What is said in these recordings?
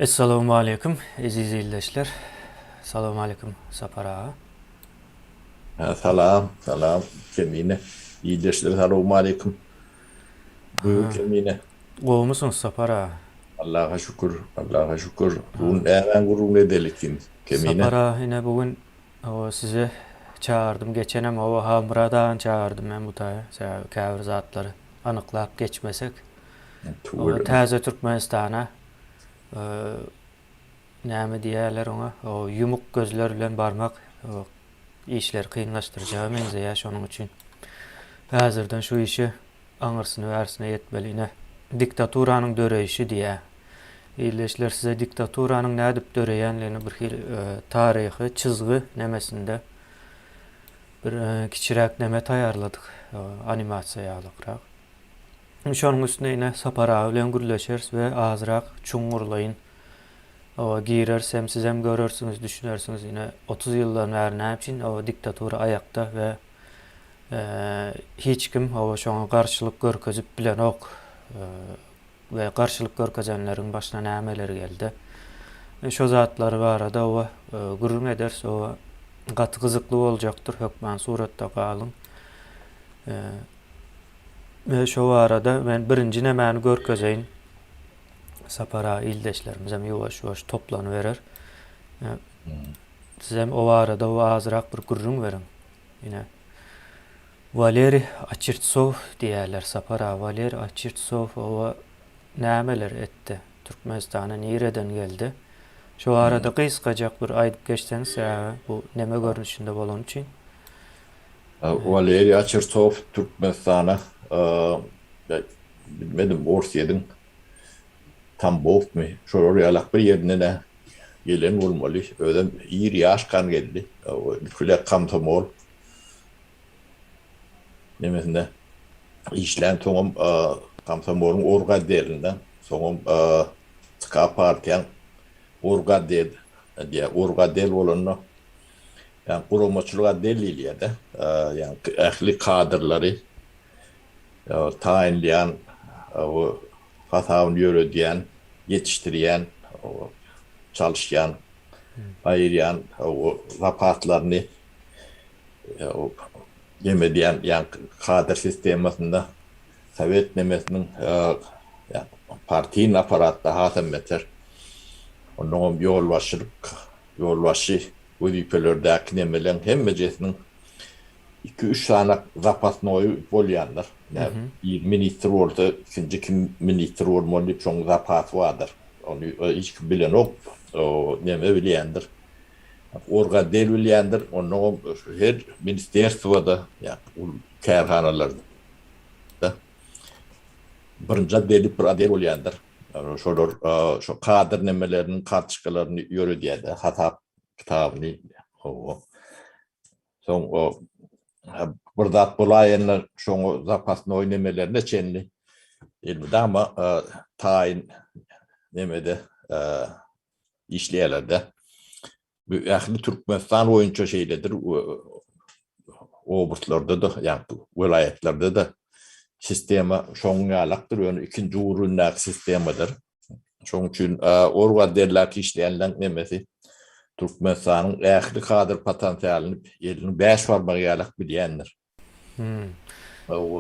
Essalawmaleýkim eziz ildeşler. Salawmaleýkim Sapar aga. Salam, salam Kemine. Ildeşler salawmaleýkim. Buýur Kemine. Gowumysyňyz Sapar aga? Allaha şükür, Allaha şükür. Bu gün nämäň gürrüňini edeli kim Kemine? Sapar aga ine bu gün sizi çagyrdym. Geçenem hawa Halmyrat agany çagyrdym men bu taýa. Sebäbi käbir zatlary anyklap geçmesek. Tüweleme. Täze Türkmenistana näme diýýärler oňa, ýumuk gözler bilen barmak işleri kynlaşdyrjaga meňzeýär, şonuň üçin häzirden şu işi aňyrsyny bärsine ýetmeli. Ine, diktaturanyň döreýşi diýýär. Ildeşler size diktaturanyň nädip döreýänligini bir hili taryhy çyzgy nemesinde bir kiçiräk neme taýýarladyk, animasiýa ýalykrak. Şonuň üstüne ine Sapar aga bilen gürleşeris we azrak çuňňurlaýyn oba gireris hem sizem görersiňiz, düşünersiňiz ine 30 ýyldan bäri näme üçin oba diktatura aýakda we hiç kim oba şoňa garşylyk görkezip bilenok we garşylyk görkezenleriň başyna nämeler geldi. Şo zatlar barada oba gürrüň ederis oba gaty gyzykly boljakdyr hökman suratda galyň. We şo barada men birinji nemäni görkezeýin. Sapar aga ildeşlerimizem ýuwaş-ýuwaş toplanyberer. Sizem o barada azrak bir gürrüň beriň. Ine. Waleri Açirtsow diýýärler Sapar aga. Waleri Açirtsow oba nämeler etdi? Türkmenistana nireden geldi? Şo barada gysgajak bir aýdyp geçseňiz, sebäbi bu neme görnüşinde bolany üçin. Waleriý Açertow Türkmenistana bilmedim Orsýediň Tambowmy şolar ýalak bir ýerinden-ä gelen bolmaly. Özem ir ýaşkan geldi. Ilki komsomol nemesinde işlän soňam komsomolyň orgoddelinde soňam TK partiýaň orgodel diýýär. Orgodel bolanda Ýagny guramaçylyk otdel diýilýär-de. Ýagny ähli kadrlary taýynlaýan, hasabyny ýöredýän, ýetişdirýän, çalyşýan, aýyrýan, zapaslaryny neme edýän, ýagny kadr sistemasynda sowet nemesiniň partiýny apparatda hasam beter. Onnoňam ýolbaşçylyk Ýolbaşçy wezipelerdäki nemeleň hemmejesiniň iki-üç sany zapasnoýy bolýandyr. Bir ministr bolsa, ikinji kim ministr bolmaly diýip, şoň zapasy bardyr. Ony hiç kim bilenok. O neme bilýändir. Orgotdel bilýändir. Onnoňam her ministerstwoda, ýa uly kärhanalarda birinji otdel diýip bir otdel bolýandyr. Şolar şo kadr nemeleriniň kartoçkalaryny ýöredýärler, hasap kitabyny. Hawa. Soň o bir zat bolaýanda şoňa zapasnoý nemelerine çenli elmydama taýyn nemede işleýärler-de. Bu ähli Türkmenistan boýunça şeýledir. Oblastlarda-da, ýagny welaýatlarda-da sistema şonuň ýalakdyr, ýöne ikinji ugrundaky sistemadyr. Şonuň üçin orgadelläki işleýänleň nemesi Türkmenistanyň ähli kadr potensialyny eliniň bäş barmagy ýalak bilýändir.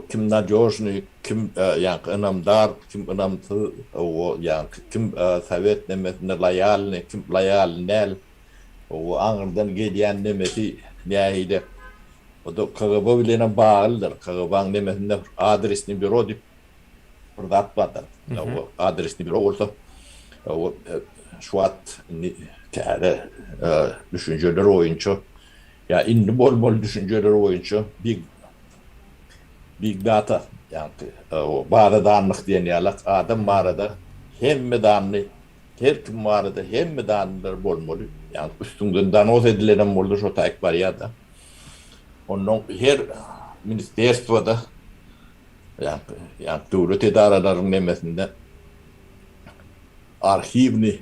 Kim nadýožnyý, kim ýaňky ynamdar, kim ynamsyz, ýaňky kim sowet nemesine loýalnyý, kim loýalny däl, aňyrdan gelýän nemesi nähili, o-da KGB bilenem baglydyr. KGB-nyň nemesinde adresnyý býuro diýip bir zat bardyr. Adresnyý býuro bolsa, şu wagt indi täze düşünjeler boýunça Ýa indi bolmaly düşünjeler boýunça big big data ýagny baza dannyh diýen ýalak adam barada hemme danny her kim barada hemme dannylar bolmaly. Ýagny üstüňden donos edilenem bolsa şo taýyk barýada. Onnoň her ministerstwoda ýagny ýagny döwlet edaralaryň nemesinde arhiwny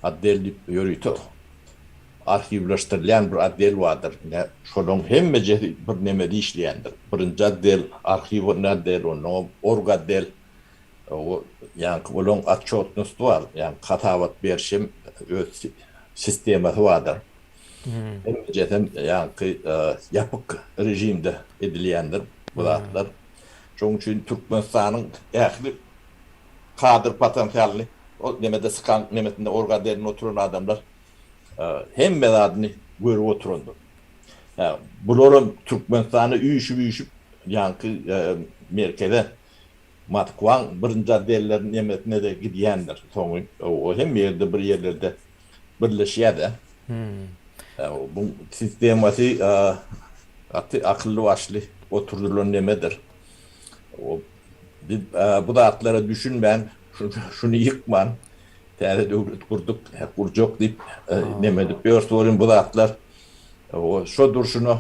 otdel diýip ýörite arhiwleşdirilýän bir otdel bardyr. Ine, şolaryň hemmejesi bir nemede işleýändir. Birinji otdel, arhiwny otdel, onnoňam org otdel. O ýaňky olaň otçotnosty bar, ýaňky hasabat berşem öz sistemasy bardyr. Hemmejesem ýaňky ýapyk režimde edilýändir bu zatlar. Şonuň üçin Türkmenistanyň ähli kadr potensialyny o nemede SKAň nemesinde orgadelinde oturan adamlar hemme zadyny görüp oturandyr. Hä, bularam Türkmenistana üýşüp-üýşüp ýaňky merkeze Moskwaň birinji otdelleriniň nemesine-de gidýändir. Soňy o hemme ýerde bir ýerlerde birleşýär-de. Bu sistemasy gaty akylly-başly oturdylan nemedir. Biz bu zatlara düşünmän, şuny ýykman, täze döwlet gurduk, gurjak diýip neme edip ýörüs welin bu zatlar şo durşuna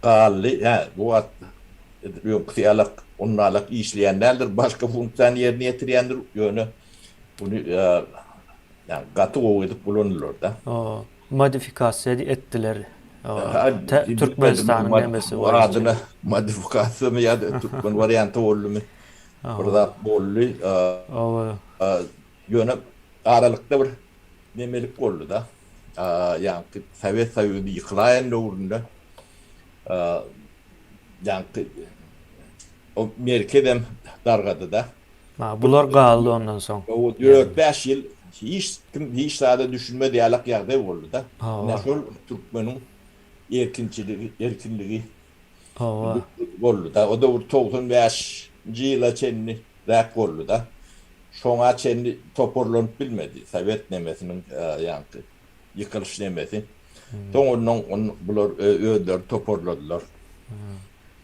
galdy. Hä, bu wagt edil öňküsi ýalak, onalak işleýän däldir, başga funksiýany ýerine ýetirýändir, ýöne muny ýagny gaty gowy edip ulandylar-da. Modifikasiýa etdiler. Türkmenistanyň nemesi boýunça. Adyna modifikasiýamy ýa-da türkmen warianty boldumy bir zat boldy. Ýöne aralykda bir nemelik boldy-da. Ýaňky Sowet Soýuzy ýykylaýan döwründe ýaňky o merkezem dargady-da. Ha, bular galdy ondan soň. O 4-5 ýyl hiç kim hiç zada düşünmez ýalak ýagdaý boldy-da. Ine şol türkmeniň erkinçiligi, erkinligi Hawa. boldy-da. O döwür 95-nji ýyla çenli räk boldy-da. Şoňa çenli toparlanyp bilmedi sowet nemesiniň ýaňky ýykylyş nemesi. Soň ondan bular özleri toparladylar.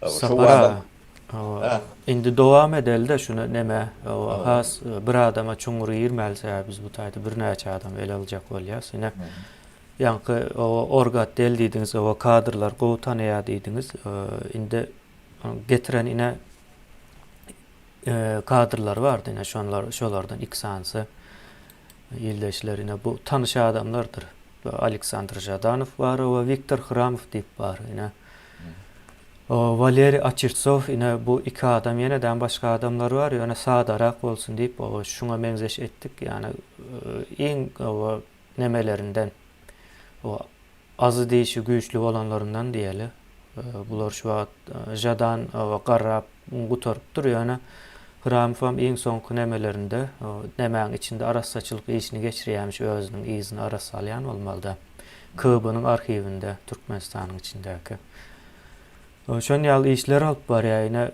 Sapar aga, hawa, indi dowam edeli-de şuny neme, hawa, has bir adama çuňňur girmäli, sebäbi biz bu taýda birnäçe adam ele aljak bolýas. Ine, ýaňky hawa, orgatdel diýdiňiz, hawa, kadrlar gowy tanaýar diýdiňiz. Indi getiren ine kadrlary bardy, ine şonlar, şolardan iki sanysy ildeşler, ine bu tanyş adamlardyr. Aleksandr Žadanow bar we Wiktor Hramow diýip bar ine. Waleriý Açirtsow ine bu iki adam ýenedem başga adamlar bar ýöne sadarak bolsun diýip şuňa meňzeş etdik ýagny iň nemelerinden azy dişi güýçli bolanlaryndan diýeli. Bular şu wagt Žadan garrap gutarypdyr ýöne Hramowam iň soňky nemelerinde nemäň içinde arassaçylyk işini geçirýämiş özüniň yzyny arassalýan bolmalyda KB-nyň arhiwinde Türkmenistanyň içindäki. Şon ýaly işler alyp barýar ine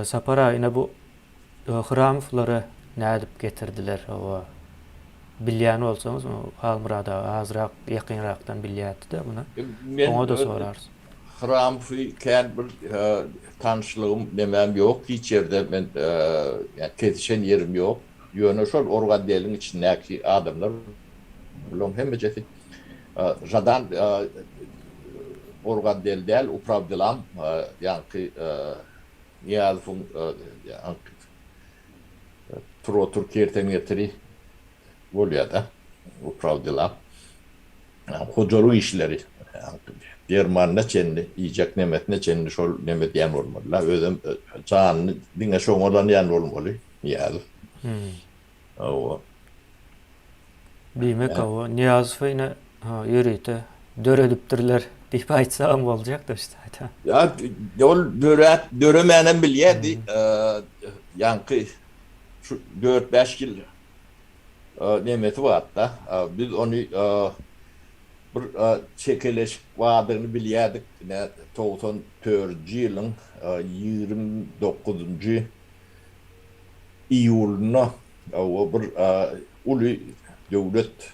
Sapar aga ine bu Hramowlary nädip getirdiler hawa bilýän bolsaňyz Halmyrat aga azrak ýakynrakdan bilýärdi-de muny oňa-da sorarys. Hramowy kän bir tanyşlygym nemem ýok hiç ýerde men ýa kesişen ýerim ýok ýöne şol organdeliň içindäki adamlar bulaň hemmejesi Žadan organdel däl uprawdelam ýaňky Nyýazowyň ýaňky tur otur kersen getiri bolýada uprawdelam. Hojalyk işleri dermanyna çenli, iýjek nemesine çenli şol neme edýän bolmaly-la. Özem janyny diňe şoňa lanýan bolmaly Nyýazow. Hawa. Diýmek, hawa, Nyýazowy ine ýörite döredipdirler diýip aýtsagam boljakdyr şu taýda. Ýa, ol döräp, döremänem bilýärdi. Ýaňky şu dört-bäş ýyl nemesi barda. Biz ony bir çekeleşik bardygyny bilýärdik. Ine, 94-nji ýylyň 29-njy iýulynda bir uly döwlet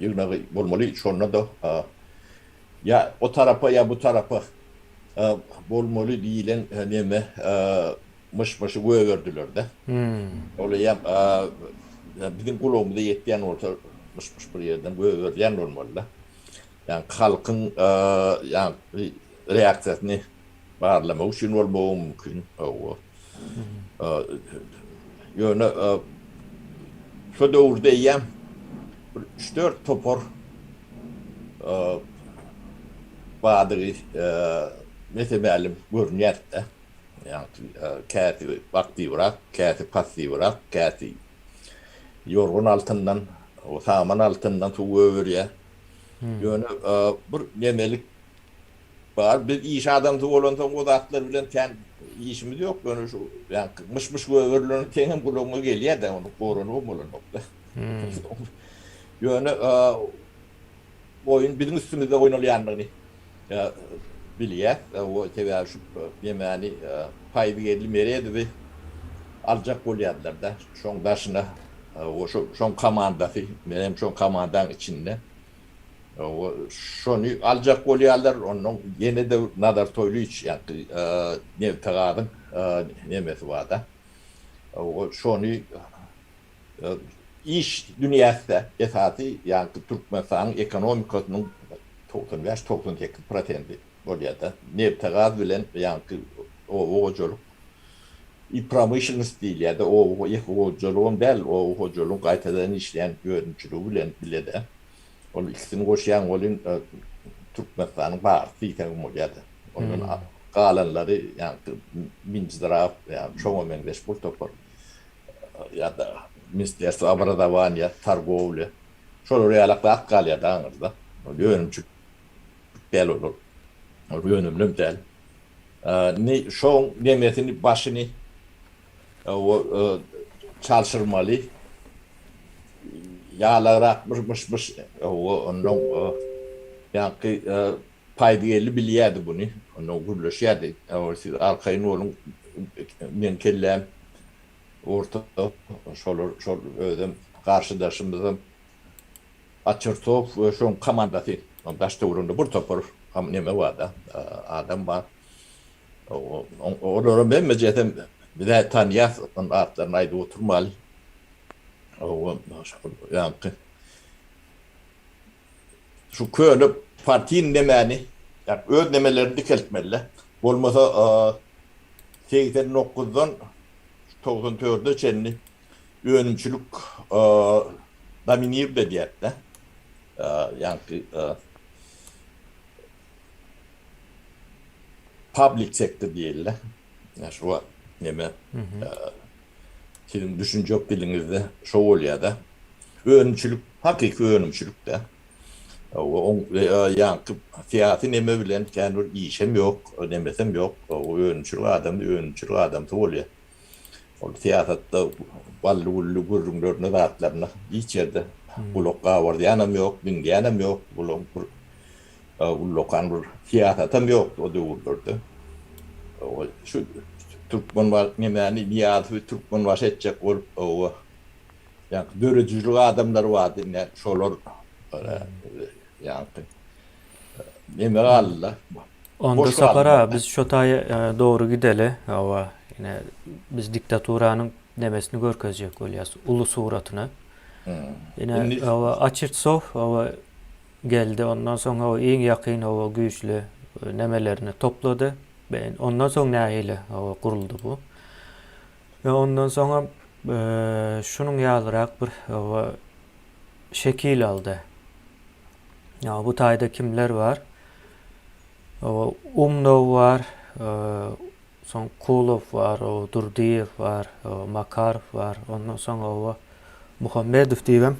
ýygnagy bolmaly. Şonda-da ýa o tarapa, ýa bu tarapa bolmaly diýlen neme myş-myşy goýberdiler-de. Ol eýýäm biziň gulagymyza ýetýän bolsa, myş-myş bir ýerden goýberilýän bolmaly-da. Ýagny halkyň ýagny reaksiýasyny barlamak üçin bolmagy mümkin. Hawa. Ýöne şo döwürde eýýäm bir üç-dört topar bardygy mese-mälim görünýärdi-de. Ýagny käsi aktiwrak, käsi passiwrak, käsi ýorgan altyndan, saman altyndan suw gögerýär. Ýöne bir nemelik bar. Biz iş adamsy bolansoň o zatlar bilen kän işimiz ýok. Ýöne şu ýaňky myş-myş gögerileni seňem gulagyňa gelýär-de, ony goranybam bolanok-da. Ýöne oýun biziň üstümizde oýnalýandygyny bilýäs. Sebäbi şu nemäni Paýzygeldi Meredowy aljak bolýardylar-da. Şoň daşyna şoň komandasy, menem şoň komandaň içinde. Şony aljak bolýarlar. Onnoň ýene-de Nazar Toýlyç ýaňky Nebtegazyň nemesi bar-da. Şony Iş dünýäsde esasy ýaňky Türkmenistanyň ekonomikasynyň 95, 98 prosendi bolýada. Nebte-gaz bilen ýaňky oba hojalyk i promyşlennost diýilýärde, oba hojalygam däl, oba hojalygyň gaýtadan işleýän önümçiligi bilen bilede. Ol ikisini goşýaň welin Türkmenistanyň barysy diýseňem bolýada. Ondan galanlary ýaňky Minzdraw ýa şoňa meňzeş bir topar ýa-da Ministerstwo obrazowaniýa, torgowlýa, şolar ýalak zat galýar-da aňyrda. Ol önümçilik däl olar. Ol önümlem däl. Indi şoň nemesini, başyny çalşyrmaly. Ýalagrak bir myş-myş, onnoň ýaňky Paýdygeldi bilýärdi buny. Ondan gürleşýärdi. Siz arkaýyn boluň, meň kelläm orta, şolar, şol özem garşydaşymyzam Açyrtow we şoň komandasy. Oň daş-töwereginde bir topar neme bar-da, adam bar. Olaram hemmejesem biz-ä tanýas, onuň atlaryny aýdyp oturmaly. Ýaňky Şu köne partiýny nemäni, ýa öz nemelerini dikeltmeli-de. Bolmasa 89-dan 94-e çenli önümçilik dominird edýärdi-de. Ýaňky public sektor diýeli-de. Şu wagt neme siziň düşünjek diliňizde şo bolýar-da. Önümçilik, hakyky önümçilik-de. Oň ýaňky syýasy neme bilen kän bir işem ýok, nemesem ýok. Önümçilik adamy önümçilik adamsy bolýar. Ol syýasatda bally-gülli gürrüňlerine, zatlaryna hiç ýerde gulak gabardýanam ýok, diňleýänem ýok. Bularyň bir ullakan bir syýasatam ýokdy o döwürlerde. Şu Türkmen nemäni Nyýazowy Türkmenbaşy etjek bolup, ýaňky döredijilik adamlary bardy, ine şolar ýaňky neme galdylar. Onda Sapar aga biz şo taýa dogry gideli. Hawa, ine biz diktaturanyň nemesini görkezjek bolýas, uly suratyny. Ine hawa Açirtsow hawa geldi. Ondan soň hawa iň ýakyn hawa güýçli nemelerini toplady. Ondan soň nähili hawa guruldy bu? We ondan soňam şunuň ýalyrak bir hawa şekil aldy. Ýa bu taýda kimler bar? Hawa Umnow bar, soň Kulow bar, o Durdyýew bar, Makarow bar, ondan soň hawa Muhammedow diýibem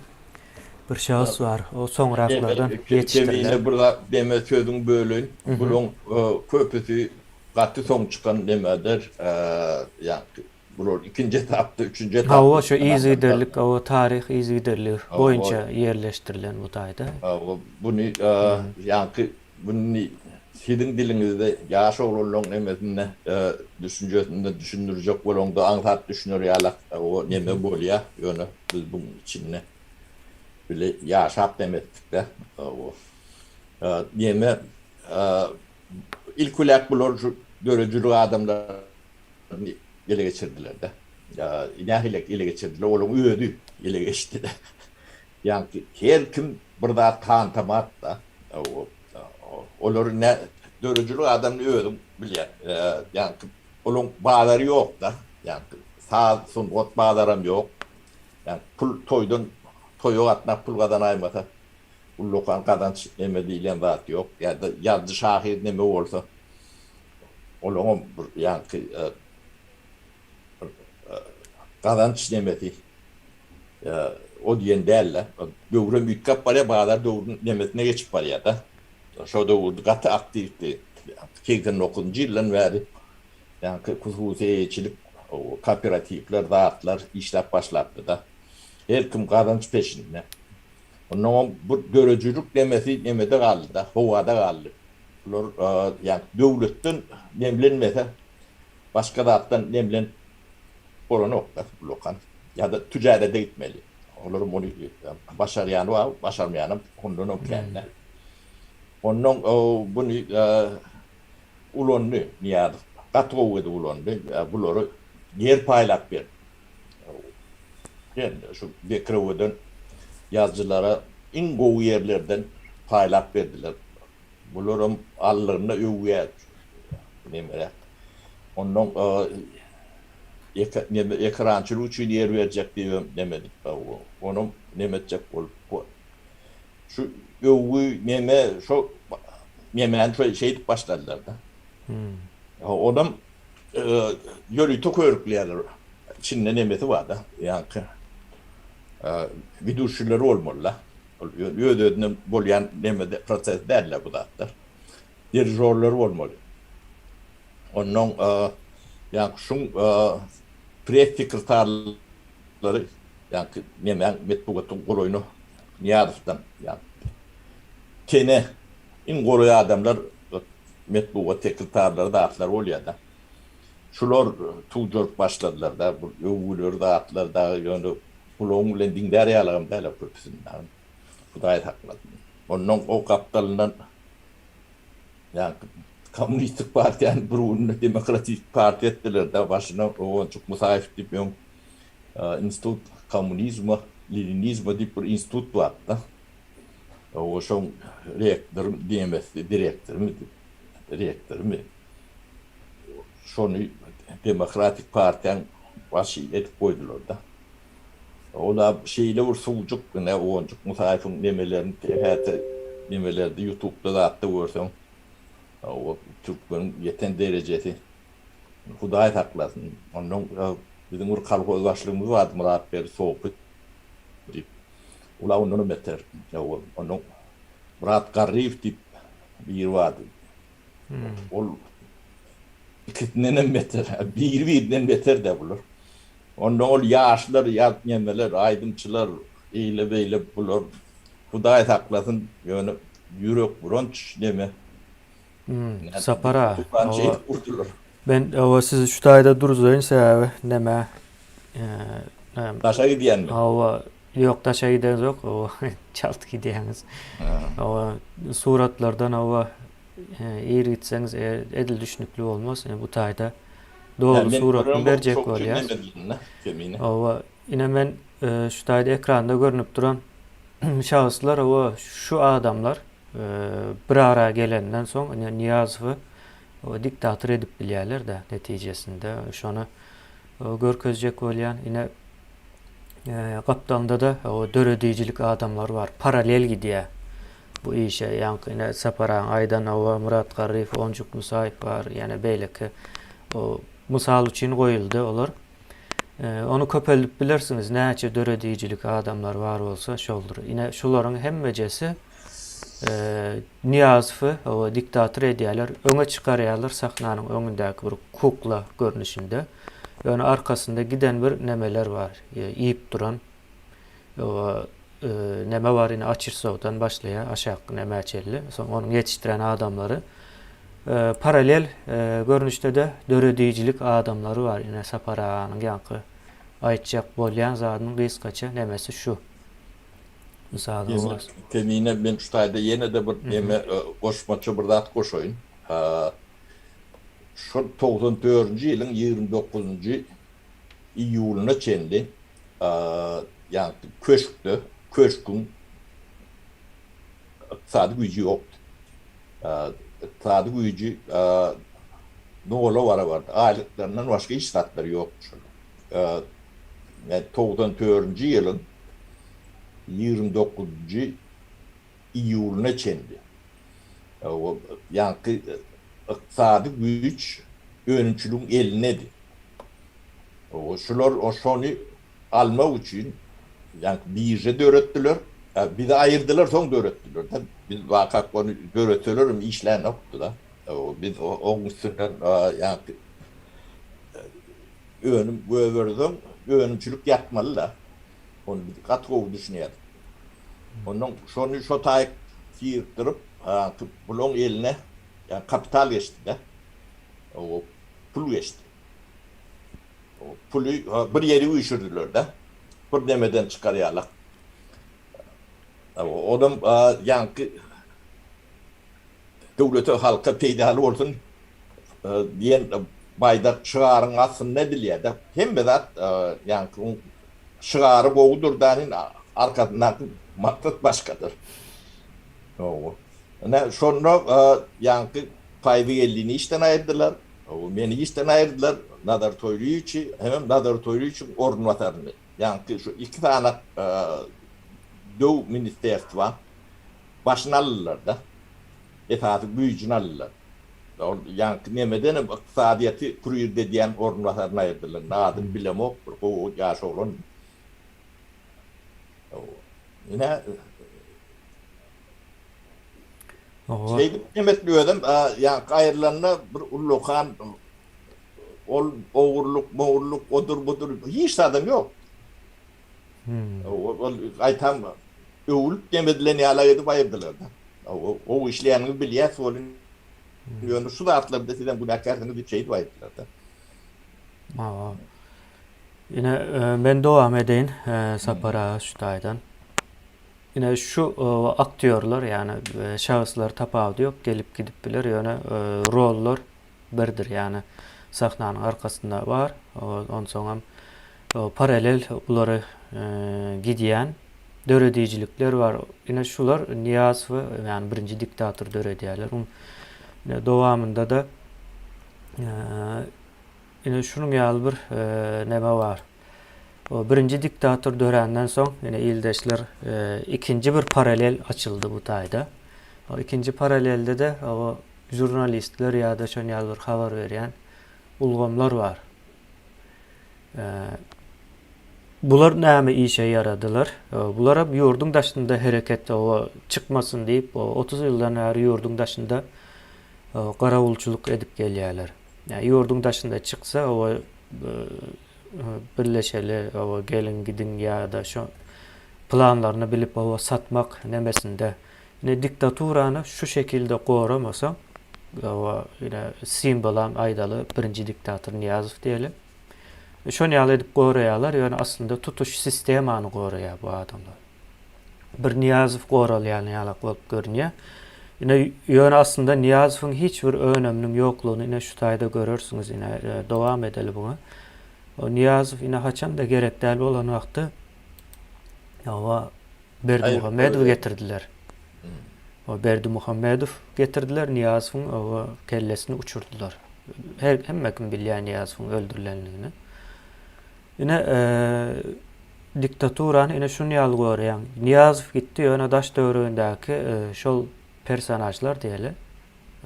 bir şahs bar. O soňraklardan ýetişdirilen. Kemine bir zat deme sözüňi böleýin. Bulaň köpüsi Gaty soň çykan nemeler ýaňky bular ikinji etapda üçünji etapda. Hawa şu yzygiderlik hawa taryh yzygiderligi boýunça ýerleşdirilen bu taýda. Hawa buny ýaňky buny siziň diliňizde ýaş oglanlaň nemesinde düşünjesinde düşündirjek bolaňda aňsat düşüner ýalak o neme bolýa ýöne biz buň içinde bile ýaşap neme etdikdä o neme Ilk biläk bular şu döredijilik adamlaryny ele geçirdiler-de. Nähili ele geçirdiler? Olaryň özi ele geçdi-de. Ýaňky her kim bir zat tantamat-da. Olary nä döredijilik adamyny özüň bilýäň. Ýaňky olaryň bazary ýok-da. Ýaňky saz, sungat bazaram ýok. Ýaňky pul toýdan toýa gatnap pul gazanaýmasa. Ullakan gazanç neme diýlen zat ýok. Ýa-da ýazyjy şahyr neme bolsa. Olaňam bir ýaňky bir gazanç nemesi o diýen däl-de. Döwrem üýtgäp barýar, bazar döwrüniň nemesine geçip barýar-da. Şo döwürde gaty aktiwdi. 89-njy ýyldan bäri ýaňky hususy eýeçilik, kooperatiwler, zatlar işläp başlapdy-da. Her kim gazanç peşinde. Onnoňam bu döredijilik nemesi nemede galdy-da, howada galdy. Bular ýagny döwletden nemlenmese, başga zatdan nemlenip bolanok-da bulakan. Ýa-da tüjärede gitmeli. Olaram ony başarýany bar, başarmaýanam ondanam kän-dä. Onnoň buny ulandy Nyýazow. Gaty gowy edip ulandy. Bulary ýer paýlap berdi. Ýene şu Bekrewedan ýazyjylara iň gowy ýerlerden paýlap berdiler. Bularam allygyna öwýär nemeräk. Onnoň neme ekrançylyk üçin ýer berjek diýibem neme edip, onam neme etjek bolup şu öwgi neme şo nemäni şo şeýdip başladylar-da. Onam ýörite körükleýärler. Içinde nemesi bar-da, ýaňky widuşileri bolmaly-da. Ol öz-özünden bolýan neme proses däl-de bu zatlar. Dirižorlary bolmaly. Onnoň ýaňky şuň press sekretarlary ýaňky nemäň metbugatyň golaýyna Nyýazowdan ýaňky tene iň golaý adamlar metbugat sekretarlary zatlar bolýar-da. Şular tujaryp başladylar-da, bu öwgüleri zatlar dagy ýöne gulagyň bilen diňlär ýalygam däl-ä köpüsini dagy. Hudaý saklasyn. Onnoň o gapdalyndan ýaňky kommunistik partiýany bir günde demokratik partiýa etdiler-de, başyna Ogonçuk Musaýew diýip öň institut kommunizma, leninizma diýip bir institut bardy-da. O şoň rektory diýemesi, direktorymy, rektorymy şony Demokratik partiýaň başy edip goýdular-da. Ol-a şeýle bir suwjuk, ine, Onjuk Musaýewiň nemelerini häzir nemelerde ýutubda zatda görseň, o türkmeniň ýeten derejesi, Hudaý saklasyn. Onnoň biziň bir kolhoz başlygymyz bardy, Myratberdi Sopy diýip. Ol-a ondanam beter. Onnoň Myrat Garryýew diýip biri bardy. Ol ikisindenem beter, biri-birinden beter-dä bular. Onda ol ýaşlar, ýa nemeler, aýdymçylar, eýle-beýle bular, Hudaý saklasyn, ýöne ýürek buranç neme. Sapar aga, hawa, men hawa sizi şu taýda durzaýyn, sebäbi neme, Daşa gidýänmi? Hawa, ýok daşa gideňzok, hawa, çalt gidýäňiz. Hawa, suratlardan hawa, ir gitseňiz edil düşnükli bolmaz. Bu taýda doly suratyny berjek bolýas. Hawa, ine men şu taýda ekranda görnüp duran şahslar, hawa, şu adamlar bir ara gelenden soň ine Nyýazowy diktator edip bilýärler-de netijesinde. Şony görkezjek bolýan. Ine gapdalynda-da döredijilik adamlary bar. Parallel gidýär bu işe. Ýaňky ine Sapar agaň aýdan hawa Myrat Garryýew, Onjuk Musaýew bar, ýene beýleki mysal üçin goýuldy olar. Ony köpeldip bilersiňiz, näçe döredijilik adamlar bar bolsa şoldur. Ine şularyň hemmejesi Nyýazowy hawa diktator edýärler, öňe çykarýarlar sahnanyň öňündäki bir kukla görnüşinde. Ýöne arkasynda giden bir nemeler bar, iýip duran hawa neme bar ine Açyrsowdan başlaýar aşak nämä çenli, soň onuň ýetişdiren adamlary. Paralel görnüşde-de döredijilik adamlary bar. Ine Sapar aganyň ýaňky aýtjak bolýan zadynyň gysgaça nemesi şu. Mysaly Kemine men şu taýda ýene-de bir neme goşmaça bir zat goşaýyn. Şol 94-nji ýylyň 29-njy iýulyna çenli ýagny köşkde, köşküň ykdysady güýji ýokdy. Ykdysady güýji nola barabardy. Aýlyklaryndan başga hiç zatlary ýokdy şol. Ýagny 94-nji ýylyň 29-njy iýulyna çenli. Ýaňky ykdysady güýç. önümçiligiň elindedi. Şular şony almak üçin ýaňky birža döretdiler. Bizi aýyrdylar, soň döretdiler. Biz wakak ony döretselerem işlänokdy-da. Biz oň üstünden ýaňky önüm göberseň, önümçilik ýatmaly-da. Ony biz gaty gowy düşünýärdik. Ondan şony şo taýyk syrykdyryp, ýaňky bulaň eline ýaňky kapital geçdi-de. Pul geçdi. Puly bir ýere üýşürdiler-de. Bir nemeden çykar ýalak. Onam ýaňky döwlete, halka peýdaly bolsun diýen baýdak şygaryň astynda edilýär-de. Hemme zat ýaňky şygary gowudyr da, arkasyndaky maksat başgadyr. Ine, şonda ýaňky Paýzygeldini işden aýyrdylar, meni işden aýyrdylar, Nazar Toýlyýewiçi hemem Nazar Toýlyýewiçiň orunbasaryny. Ýaňky şu iki sany döw ministerstwa başyny aldylar-da. Esasy güýjüni aldylar. Ol ýaňky nemedenem ykdysadyýeti kurirde edýän orunbasaryny aýyrdylar. Indi adyny bilemok, bir gowy ýaş oglan. Ine, Şeýdip Mehmet özem ýaňky aýrylanda bir ullakan ol ogurlyk, mogurlyk, odur budur hiç zadam ýok. Ol gaýtam öwülip dem edilen ýalak edip aýyrdylar-da. Gowy işleýäniňizi bilýäs welin, ýöne şu zatlarda sizem günäkärsiňiz diýip şeýdip aýyrdylar-da. Hawa. Ine, men dowam edeýin Sapar aga şu taýdan. Ine şu aktýorlar, ýagny şahslar tapawudy ýok, gelip gidip biler, ýöne rollar birdir, ýagny sahnanyň arkasynda bar, onsoňam paralel bulary gidýän döredijilikler bar. Ine şular Nyýazowy, ýagny birinji diktator döredýärler. Ine dowamynda-da ine şunuň ýaly bir neme bar. O birinji diktator döränden soň, ýene ildeşler ikinji bir paralel açyldy bu taýda. O ikinji paralelde-de o žurnalistler ýa-da şon ýaly bir habar berýän ulgamlar bar. Bular näme işe ýaradylar? Bular hem ýurduň daşynda hereket o çykmasyn diýip, 30 ýyldan bäri ýurduň daşynda garawulçylyk edip gelýärler. Ýurduň daşynda çyksa, o birleşeli, oba geliň gidiň ýa-da şo planlaryny bilip oba satmak nemesinde. Ine diktaturany şu şekilde goramasaň, oba ine simbolam aýdaly birinji diktator Nyýazow diýeli. Şony ýaly edip goraýarlar, ýöne aslynda tutuş sistemany goraýar bu adamlar. Bir Nyýazow goralýan ýalak bolup görünýär. Ine ýöne aslynda Nyýazowyň hiç bir öneminiň ýoklugyny ine şu taýda görersiňiz ine e, dowam edeli buňa. O Nyýazow ine haçanda gerek däl bolan wagty owa Berdimuhamedowy getirdiler. O Berdimuhamedow getirdiler Nyýazowyň owa kellesini uçurdylar. Her hemme kim bilýär Nyýazowyň öldürilenligini. Ine, diktaturany ine şuny ýaly görýäň. Nyýazow gitdi, ýöne daş töweregindäki şol personažlar diýeli,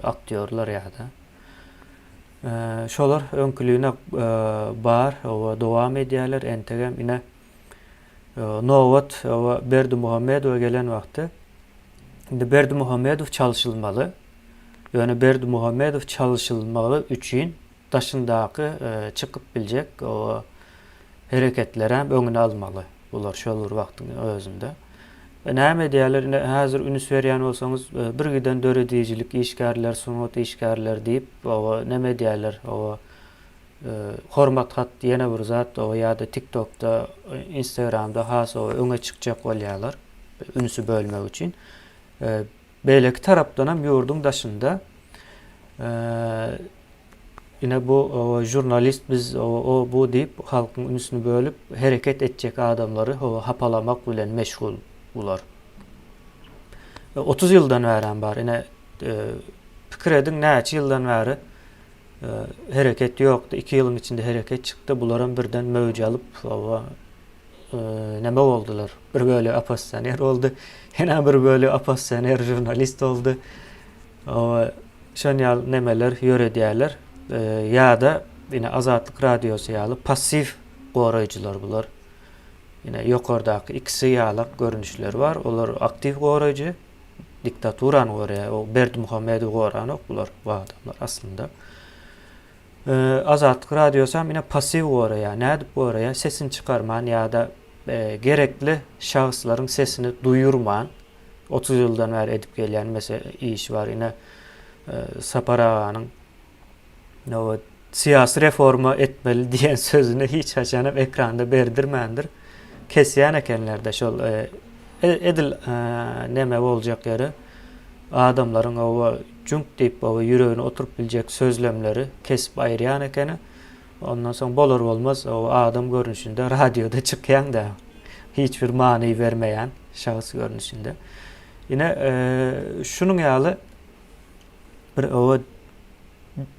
aktýorlar ýa-da şolar öňküligine bar, oba dowam edýärler, entegem ine nobat oba Berdimuhamedowa gelen wagty indi Berdimuhamedow çalşylmaly. Ýöne Berdimuhamedow çalşylmagy üçin daşyndaky çykyp biljek hereketlerem öňüni almaly bular şol bir wagtyň özünde. Näme edýärler ine häzir ünüs berýän bolsaňyz bir giden döredijilik işgärler, sungat işgärler diýip oba näme edýärler oba hormat hat ýene bir zat oba ýa-da TikTokda, Instagramda has oba öňe çykjak bolýarlar ünsi bölmek üçin. Beýleki tarapdanam ýurduň daşynda ine bu žurnalist biz o bu diýip halkyň ünsüni bölüp hereket etjek adamlary hapalamak bilen meşgul bular. 30 ýyldan bärem bar. Ine pikir ediň näçe ýyldan bäri hereket ýokdy. 2 ýylyň içinde hereket çykdy. Bularam birden möwj alyp näme boldular? Bir bölegi oppozisioner boldy. Ýene bir bölegi oppozisioner žurnalist boldy. Şon ýaly nemeler ýöredýärler. Ýa-da ine Azatlyk Radiosy ýaly passiw goraýjylar bular. Ine ýokardaky ikisi ýalak görnüşleri bar. Olar aktiw goraýjy, diktaturany goraýar. O Berdimuhamedowy goranok bular, bu adamlar aslynda. Azatlyk Radiosy hem ine passiw goraýar. Nädip goraýar? Sesini çykarman ýa-da gerekli şahslaryň sesini duýurman 30 ýyldan bäri edip gelýän mese işi bar. Ine Sapar aganyň syýasy reforma etmeli diýen sözüni hiç haçan hem ekranda berdirmändir. Kesýän ekenler-de şol edil neme boljak ýeri adamlaryň oba jüňk diýip oba ýüregine oturyp biljek sözlemleri kesip aýyrýan ekeni. Ondan soň bolar bolmaz oba adam görnüşinde radioda çykýaň-da hiç bir many bermeýän şahs görnüşinde. Ine şunuň ýaly bir oba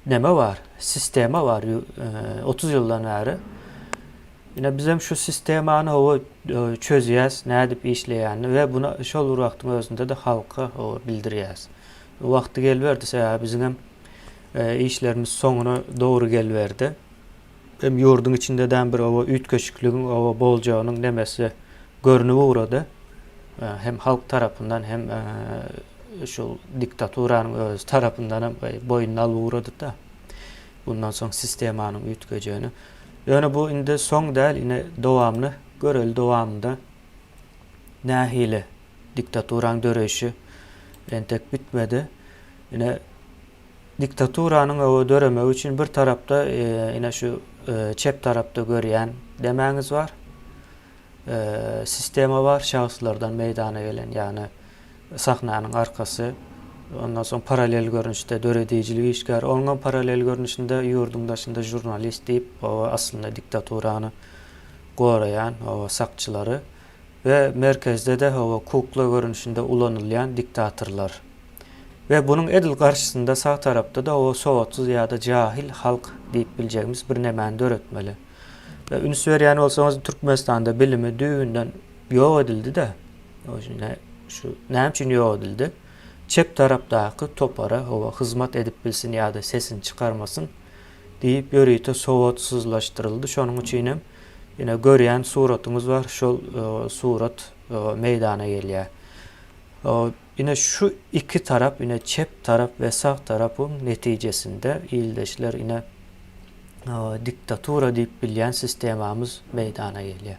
neme bar, sistema bar 30 ýyldan bäri. Ine bizem şu sistemany hawa çözýäs, nädip işleýänini we bunu şol bir wagtyň özünde-de halka hawa bildirýäs. Wagty geliberdi, sebäbi biziňem işlerimiz soňuna dogry geliberdi. Hem ýurduň içinde-de bir hawa üýtgeşikligiň hawa boljagynyň nemesi görnüp ugrady. Hem halk tarapyndan hem şol diktaturanyň özi tarapyndan hem boýnuna alyp ugrady-da. Bundan soň sistemanyň üýtgejegini. Ýöne bu indi soň däl, ine dowamyny göreli dowamynda nähili diktaturaň döreýşi entek bitmedi. Ine diktaturanyň öwe döremegi üçin bir tarapda ine şu çep tarapda görýän demäňiz bar. Sistema bar, şahslardan meýdana gelen, ýagny sahnanyň arkasy, ondan soň paralel görnüşde döredijilik işgäri, onuňam paralel görnüşinde ýurduň daşynda žurnalist diýip, oba aslynda diktaturany goraýan oba sakçylary we merkezde-de oba kukla görnüşinde ulanylýan diktatorlar. We bunuň edil garşysynda sag tarapda-da oba sowatsyz ýa-da jahil halk diýip biljegimiz bir nemäni döretmeli. We üns berýän bolsaňyz Türkmenistanda bilimi düýbünden ýok edildi-de. Şu näme üçin ýok edildi? Çep tarapdaky topara hawa hyzmat edip bilsin ýa-da sesini çykarmasyn diýip ýörite sowatsyzlaşdyryldy. Şonuň üçin hem ine görýän suratyňyz bar, şol surat meýdana gelýär. Ine şu iki tarap, ine çep tarap we sag tarapyň netijesinde ildeşler ine diktatura diýip bilýän sistemamyz meýdana gelýär.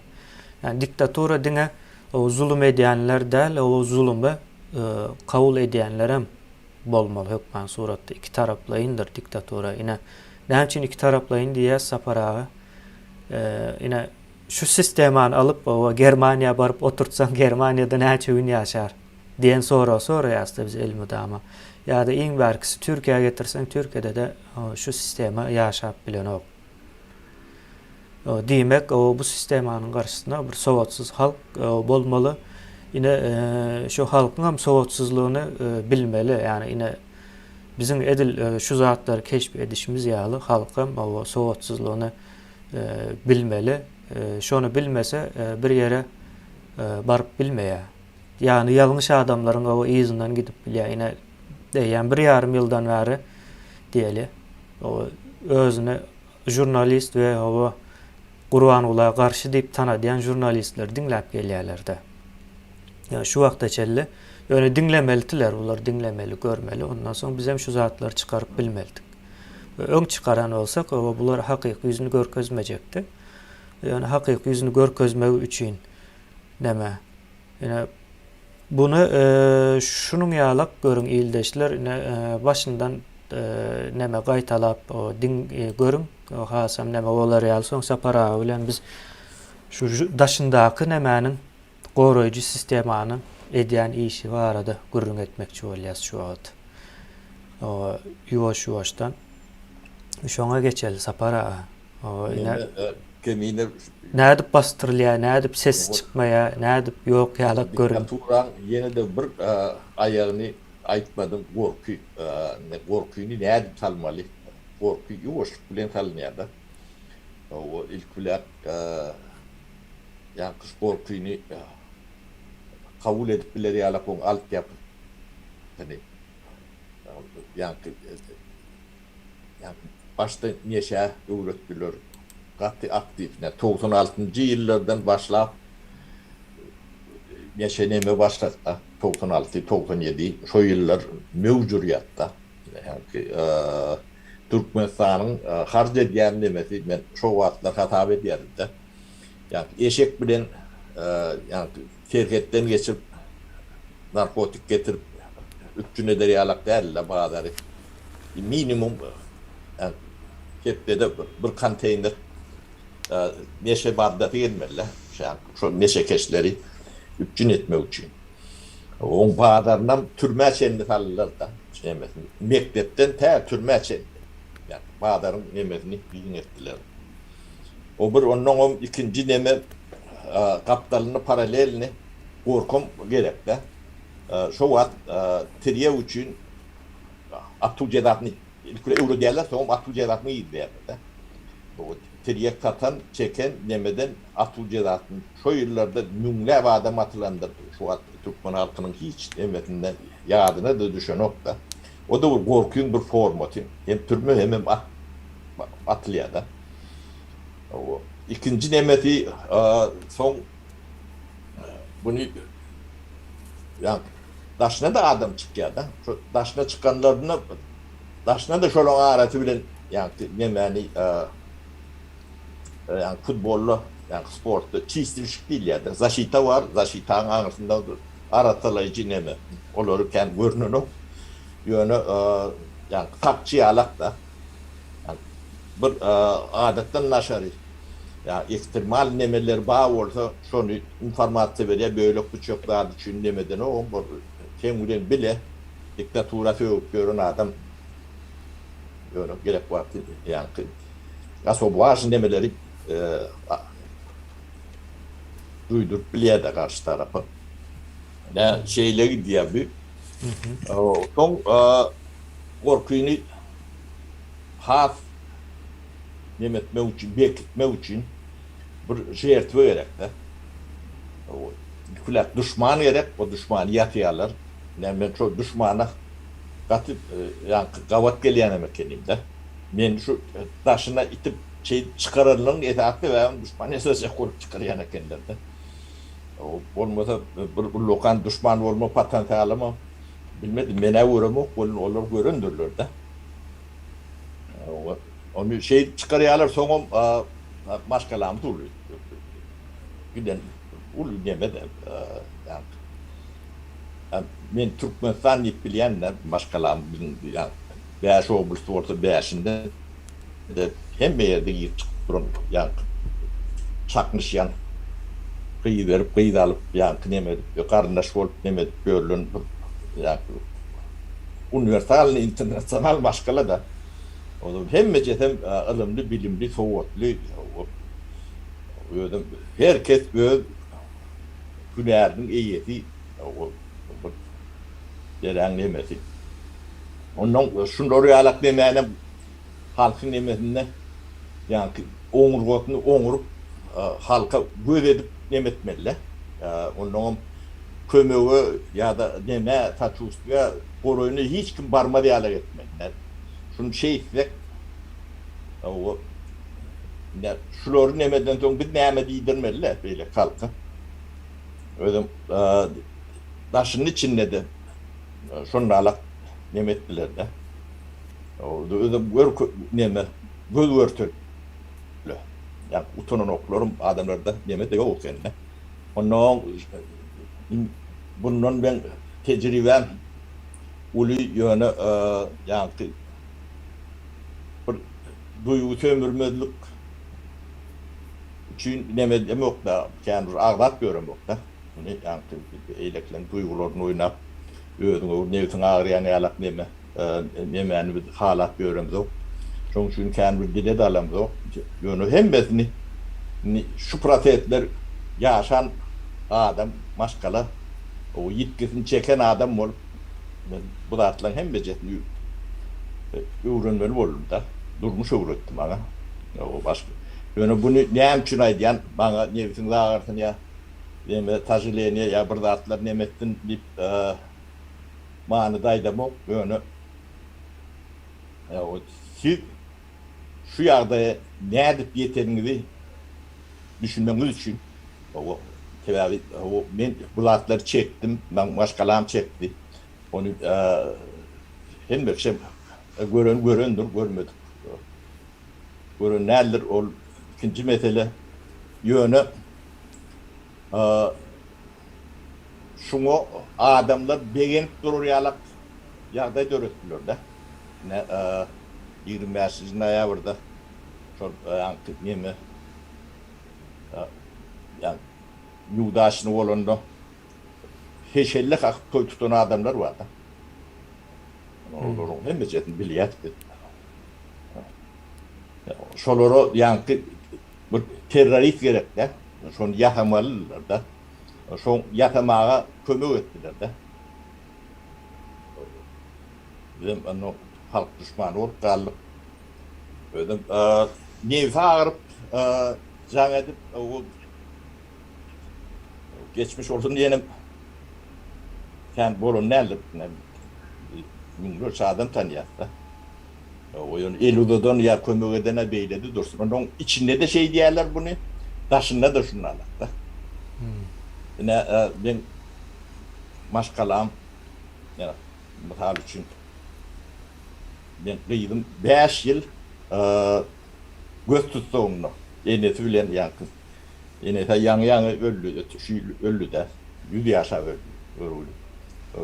Ýani diktatura diňe zulum edýänler däl, o zulumy kabul edýänlerem bolmaly hökman suratda. Iki taraplaýyndyr diktatura. Ine näme üçin iki taraplaýyn diýýäs Sapar aga? Ine şu sistemany alyp oba Germaniýa baryp oturtsaň Germaniýada näçe gün ýaşar diýen soragy soraýasda biz elmydama. Ýa-da iň bärkisi Türkiýä getirseň Türkiýede-de şu sistema ýaşap bilenok. Diýmek, bu sistemanyň garşysyna bir sowatsyz halk bolmaly. Ine, şu halkyňam sowatsyzlygyny bilmeli. Ýagny ine biziň edil şu zatlary keşp edişimiz ýaly halkam sowatsyzlygyny bilmeli. Şony bilmese bir ýere baryp bilmeýär. Ýagny ýalňyş adamlaryň yzyndan gidip bilýär. Ine eýýäm bir ýarym ýyldan bäri diýeli özüni žurnalist we hawa Gurbangula garşy diýip tanadýan žurnalistleri diňläp gelýärler-de. Ýa şu wagta çenli ýöne diňlemelidiler, bular diňlemeli, görmeli. Ondan soň bizem şu zatlary çykaryp bilmelidik. We öň çykaran bolsak, hawa bular hakyky ýüzüni görkezmejekdi. Ýöne hakyky ýüzüni görkezmegi üçin näme? Ine buny şunuň ýalak görüň ildeşler ine başyndan neme gaýtalap diň görüň hasam neme bolar ýaly soň Sapar aga bilen biz şu daşyndaky nemäniň goraýjy sistemanyň edýän işi barada gürrüň etmekçi bolýas şu wagt. Ýuwaş ýuwaşdan şoňa geçeli Sapar aga. Ine Kemine nädip basdyrylýar, nädip ses çykmaýar, nädip ýok ýalak görün. Diktaturaň ýene-de bir aýagyny aýtmadyň gorky. Gorkyny nädip salmaly? Gorky ýuwaşlyk bilen salynýar-da. Hawa, ilki bilen ýaňky şu gorkyny kabul edip biler ýalak oň altyapysyny ýaňky ýaňky. başda neşä öwretdiler. Gaty aktiw. Ine, 96-njy ýyllardan başlap neşe neme başlady-da, 96, 97 şo ýyllar möwj urýardy-da. Ýaňky Türkmenistanyň harç edýän nemesi men şo wagtlar hasap edýärdim-de. Ýaňky eşek bilen ýaňky serhetden geçip narkotik getirip üpjün eder ýalak däldi-de bazary. Minimum hepdede bir konteýner neşe maddasy gelmeli-de şol neşekeşleri üpjün etmek üçin. Oň bazarynam türmä çenli saldylar-da, nemesini. Mekdepden tä türmä çenli. Ýagny bazaryň nemesini giňeltdiler. O bir onnoňam ikinji neme gapdalynda paralelni gorkom gerek-dä. Şo wagt tirýek üçin atuw jezasyny ilki öwredýärler, soňam atuw jezasyny girizýärler-de. Tirýek satan, çeken nemeden atuw jezasyny şo ýyllarda müňläp adam atylandyr. Şu wagt türkmen halkynyň hiç nemesinde ýadyna-da düşenok-da. O-da bir gorkyň bir formasy. Hem türme hemem at atylýar-da. Ikinji nemesi soň buny ýa daşyna-da adam çykýar-da. Şo daşyna çykanlaryna daşyna-da şolaň arasy bilen ýaňky nemäni ýaňky futbolda, ýaňky sportda çistilşik diýilýär-de. Zaşita bar, zaşitaň aňyrsynda arassalaýjy neme. Olary kän görnenok. Ýöne ýaňky sakçy ýalak-da. Bir adatdan daşary ýa ekstremal nemeler bar bolsa şony informasiýa berýär bölek büçek zat üçin nemedenogam bir seň bilen bile diktatura sögüp ýören adam ýöne gerek wagty ýaňky osob wažny nemeleri duýduryp bilýärde garşy tarapa. Ine şeýle gidýär bu. Soň gorkyny has neme etmek üçin, berkitmek üçin bir žertwa gerek-de. Ilkiläp duşman gerek, o duşmany ýasýarlar. Ine men şo duşmana gaty ýaňky gabat gelýänem ekenim-de. Men şu daşyna itip şeýdip çykaranyň esasy sebäbim duşman ýasajak bolup çykarýan ekenler-de. Bolmasa bir ullakan duşman bolma potensialym bilmedim. Men-ä göremok welin olar görendirler-de. Ony şeýdip çykarýarlar, soňam maşgalamyz uly. Giden uly neme-de, men Türkmenistan diýip bilýän-de, maşgalam biziň bäş oblast bolsa bäşinde-de hemme ýerde girip çykyp duran, ýaňky çaknyşýan, gyz berip, gyz alyp, ýaňky neme edip, garyndaş bolup neme edip ýörlen bir ýaňky uniwersalnyý internasional maşgala-da. Onuň hemmejesem ylymly, bilimli, sowatly. Özem her kes öz hünäriniň eýesi. Bir deräň nemesi. Ondan şular ýalak nemänem halkyň nemesinde ýaňky oňurgasyny oňuryp halka göz edip neme etmeli-dä. Onnoňam kömege ýa-da nemä saçustwiýa golaýyna hiç kim barmaz ýalak etmeli. Şuny şeýtsek, hawa, ine, şulary nemeden soň biz näme diýdirmeli-dä beýleki halka. Özem daşynda içinde-de şondalak neme etdiler-dä. Özem gör neme, göz görtele. Ýa utananoklarym adamlarda neme-de ýok eken-dä. Onnoň bundan meň tejribäm uly ýöne ýaňky bir duýgy sömürmezlik üçin neme edemok-da, kän bir agzap ýöremok-da. Muny ýaňky beýlekileň duýgularyny oýnap, özüňe bir nebsiň agyrýan ýalak neme, nemäni biz halap ýöremzok. Şonuň üçin kän bir dile-de alamzok. Ýöne hemmesini indi şu prosesler ýaşan adam, maşgala, o ýitgisini çeken adam bolup men bu zatlaryň hemmejesini öwrenmeli boldum-da. Durmuş öwretdi maňa. Başga ýöne buny näme üçin aýdýan, maňa nebsiňiz agyrsyn ýa neme sažaleniýe ýa bir zatlar neme etsin diýip manyda aýdamok. Ýöne siz. şu ýagdaýa nädip ýeteniňizi düşünmegiňiz üçin, hawa, sebäbi hawa men bu zatlary çekdim, meň maşgalam çekdi. Ony hemme kişem gören görendir, görmedik gören däldir, ol ikinji mesele. Ýöne şuňa adamlar begenip durar ýalak ýagdaý döretdiler-de. Ine, 25-nji noýabrda şol ýaňky neme, ýa Nýudaçny bolanda heşelle kakyp toý tutan adamlar bar-da. Olaryň hemmejesini bilýäs biz. Şolara ýaňky bir terrorist gerek-dä. Şony ýasamalydylar-da. Şoň ýasamaga kömek etdiler-de. Bizem onda halk duşmany bolup galdyk. Özem nebsi agyryp jaň edip geçmiş bolsun diýenim kän bolan däldir. Müňlerçe adam tanýas-da. Ýöne el uzadan ýa kömek eden-ä beýlede dursun. Onuň içinde-de şeýdýärler buny, daşynda-da şunalak-da. Ine, meň maşgalam, mysal üçin, meň gyzym bäş ýyl göz tussagynda enesi bilen ýaňky enesi ýaňy-ýaňy öldi, şu ýyl öldi-dä, ýüz ýaşap öldi, görgüli.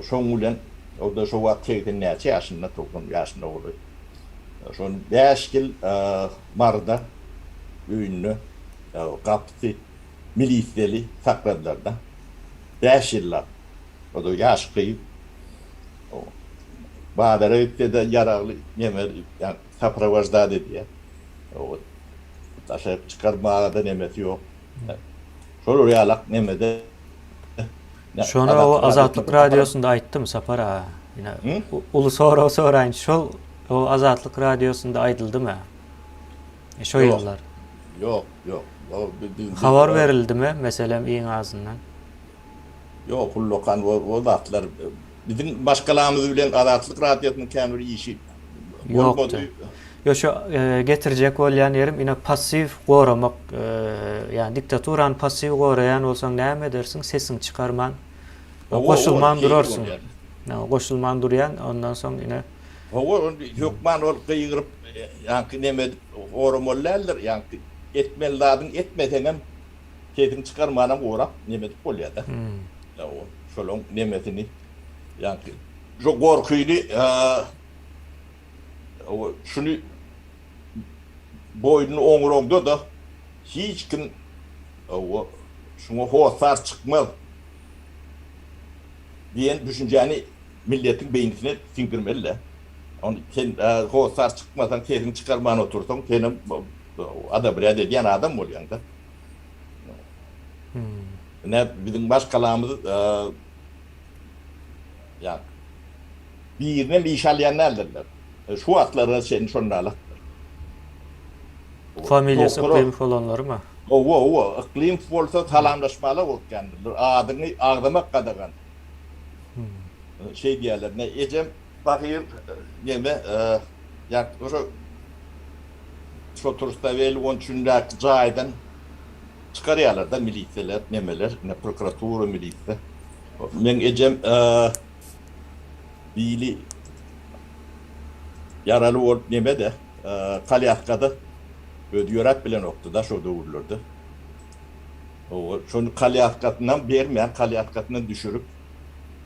Şoň bilen o-da şo wagt 80 näçe ýaşynda, 90 ýaşynda golaý. Şony bäş ýyl Maryda öýünde gapysy miliseli sakladylar-da. Bäş ýyllap. O-da ýaş gyz. Bazara gitse-de ýaragly neme ýa soprowoždat edýär. Daşaryk çykarmaga-da nemesi ýok. Şolar ýalak nemede. Şony o Azatlyk radiosynda aýtdym Sapar aga. Ine uly sorag soraýyn. Şol o Azatlyk radiosynda aýdyldymy? Şo ýyllar. Ýok, ýok. Habar berildimi, meselem, iň azyndan? Ýok, ullakan o zatlar biziň maşgalamyz bilen Azatlyk radiosynyň kän bir işi bolmady. Ýok, şo getirjek bolýan ýerim ine passiw goramak, ýagny diktaturany passiw goraýan bolsaň näme edersiň, sesiňi çykarman goşulman durarsyň. Goşulman durýan, ondan soň ine. Hawa, ony hökman ol gygyryp, ýaňky neme edip goramaly däldir, ýaňky etmeli zadyňy etmeseňem sesiňi çykarmanam gorap neme edip bolýar-da. Şolaň nemesini ýaňky şo gorkyny şuny boýnuny oňuraňda-da hiç kim şuňa hossar çykmaz diýen düşünjäni milletiň beýnisine siňdirmeli-dä. Ony sen hossar çykmasaň, sesiňi çykarman otursaň, senem odobrýat edýän adam bolýaň-da. Ine, biziň maşgalamyz ýa birinem işe alýan däldirler. Şu wagtlara çenli şondalakdyr. Familiýasy Yklymow bolanlarymy? Hawa, hawa, Yklymow bolsa salamlaşmaga gorkýandyrlar. Adyňy agzamak gadagan. Şeý diýýärler. Ne ejem pahyr neme ýa oşo şo Turstaweli on üçündäki jaýdan çykarýarlar-da milisiýalar, nemeler, ine prokuratura, milisiýa. Meň ejem bili ýaraly bolup neme-de kolýaskada özi ýöräp bilenokdy-da şo döwürlerde. Hawa, şony kolýaskasynam bermän, kolýaskasyndan düşürip,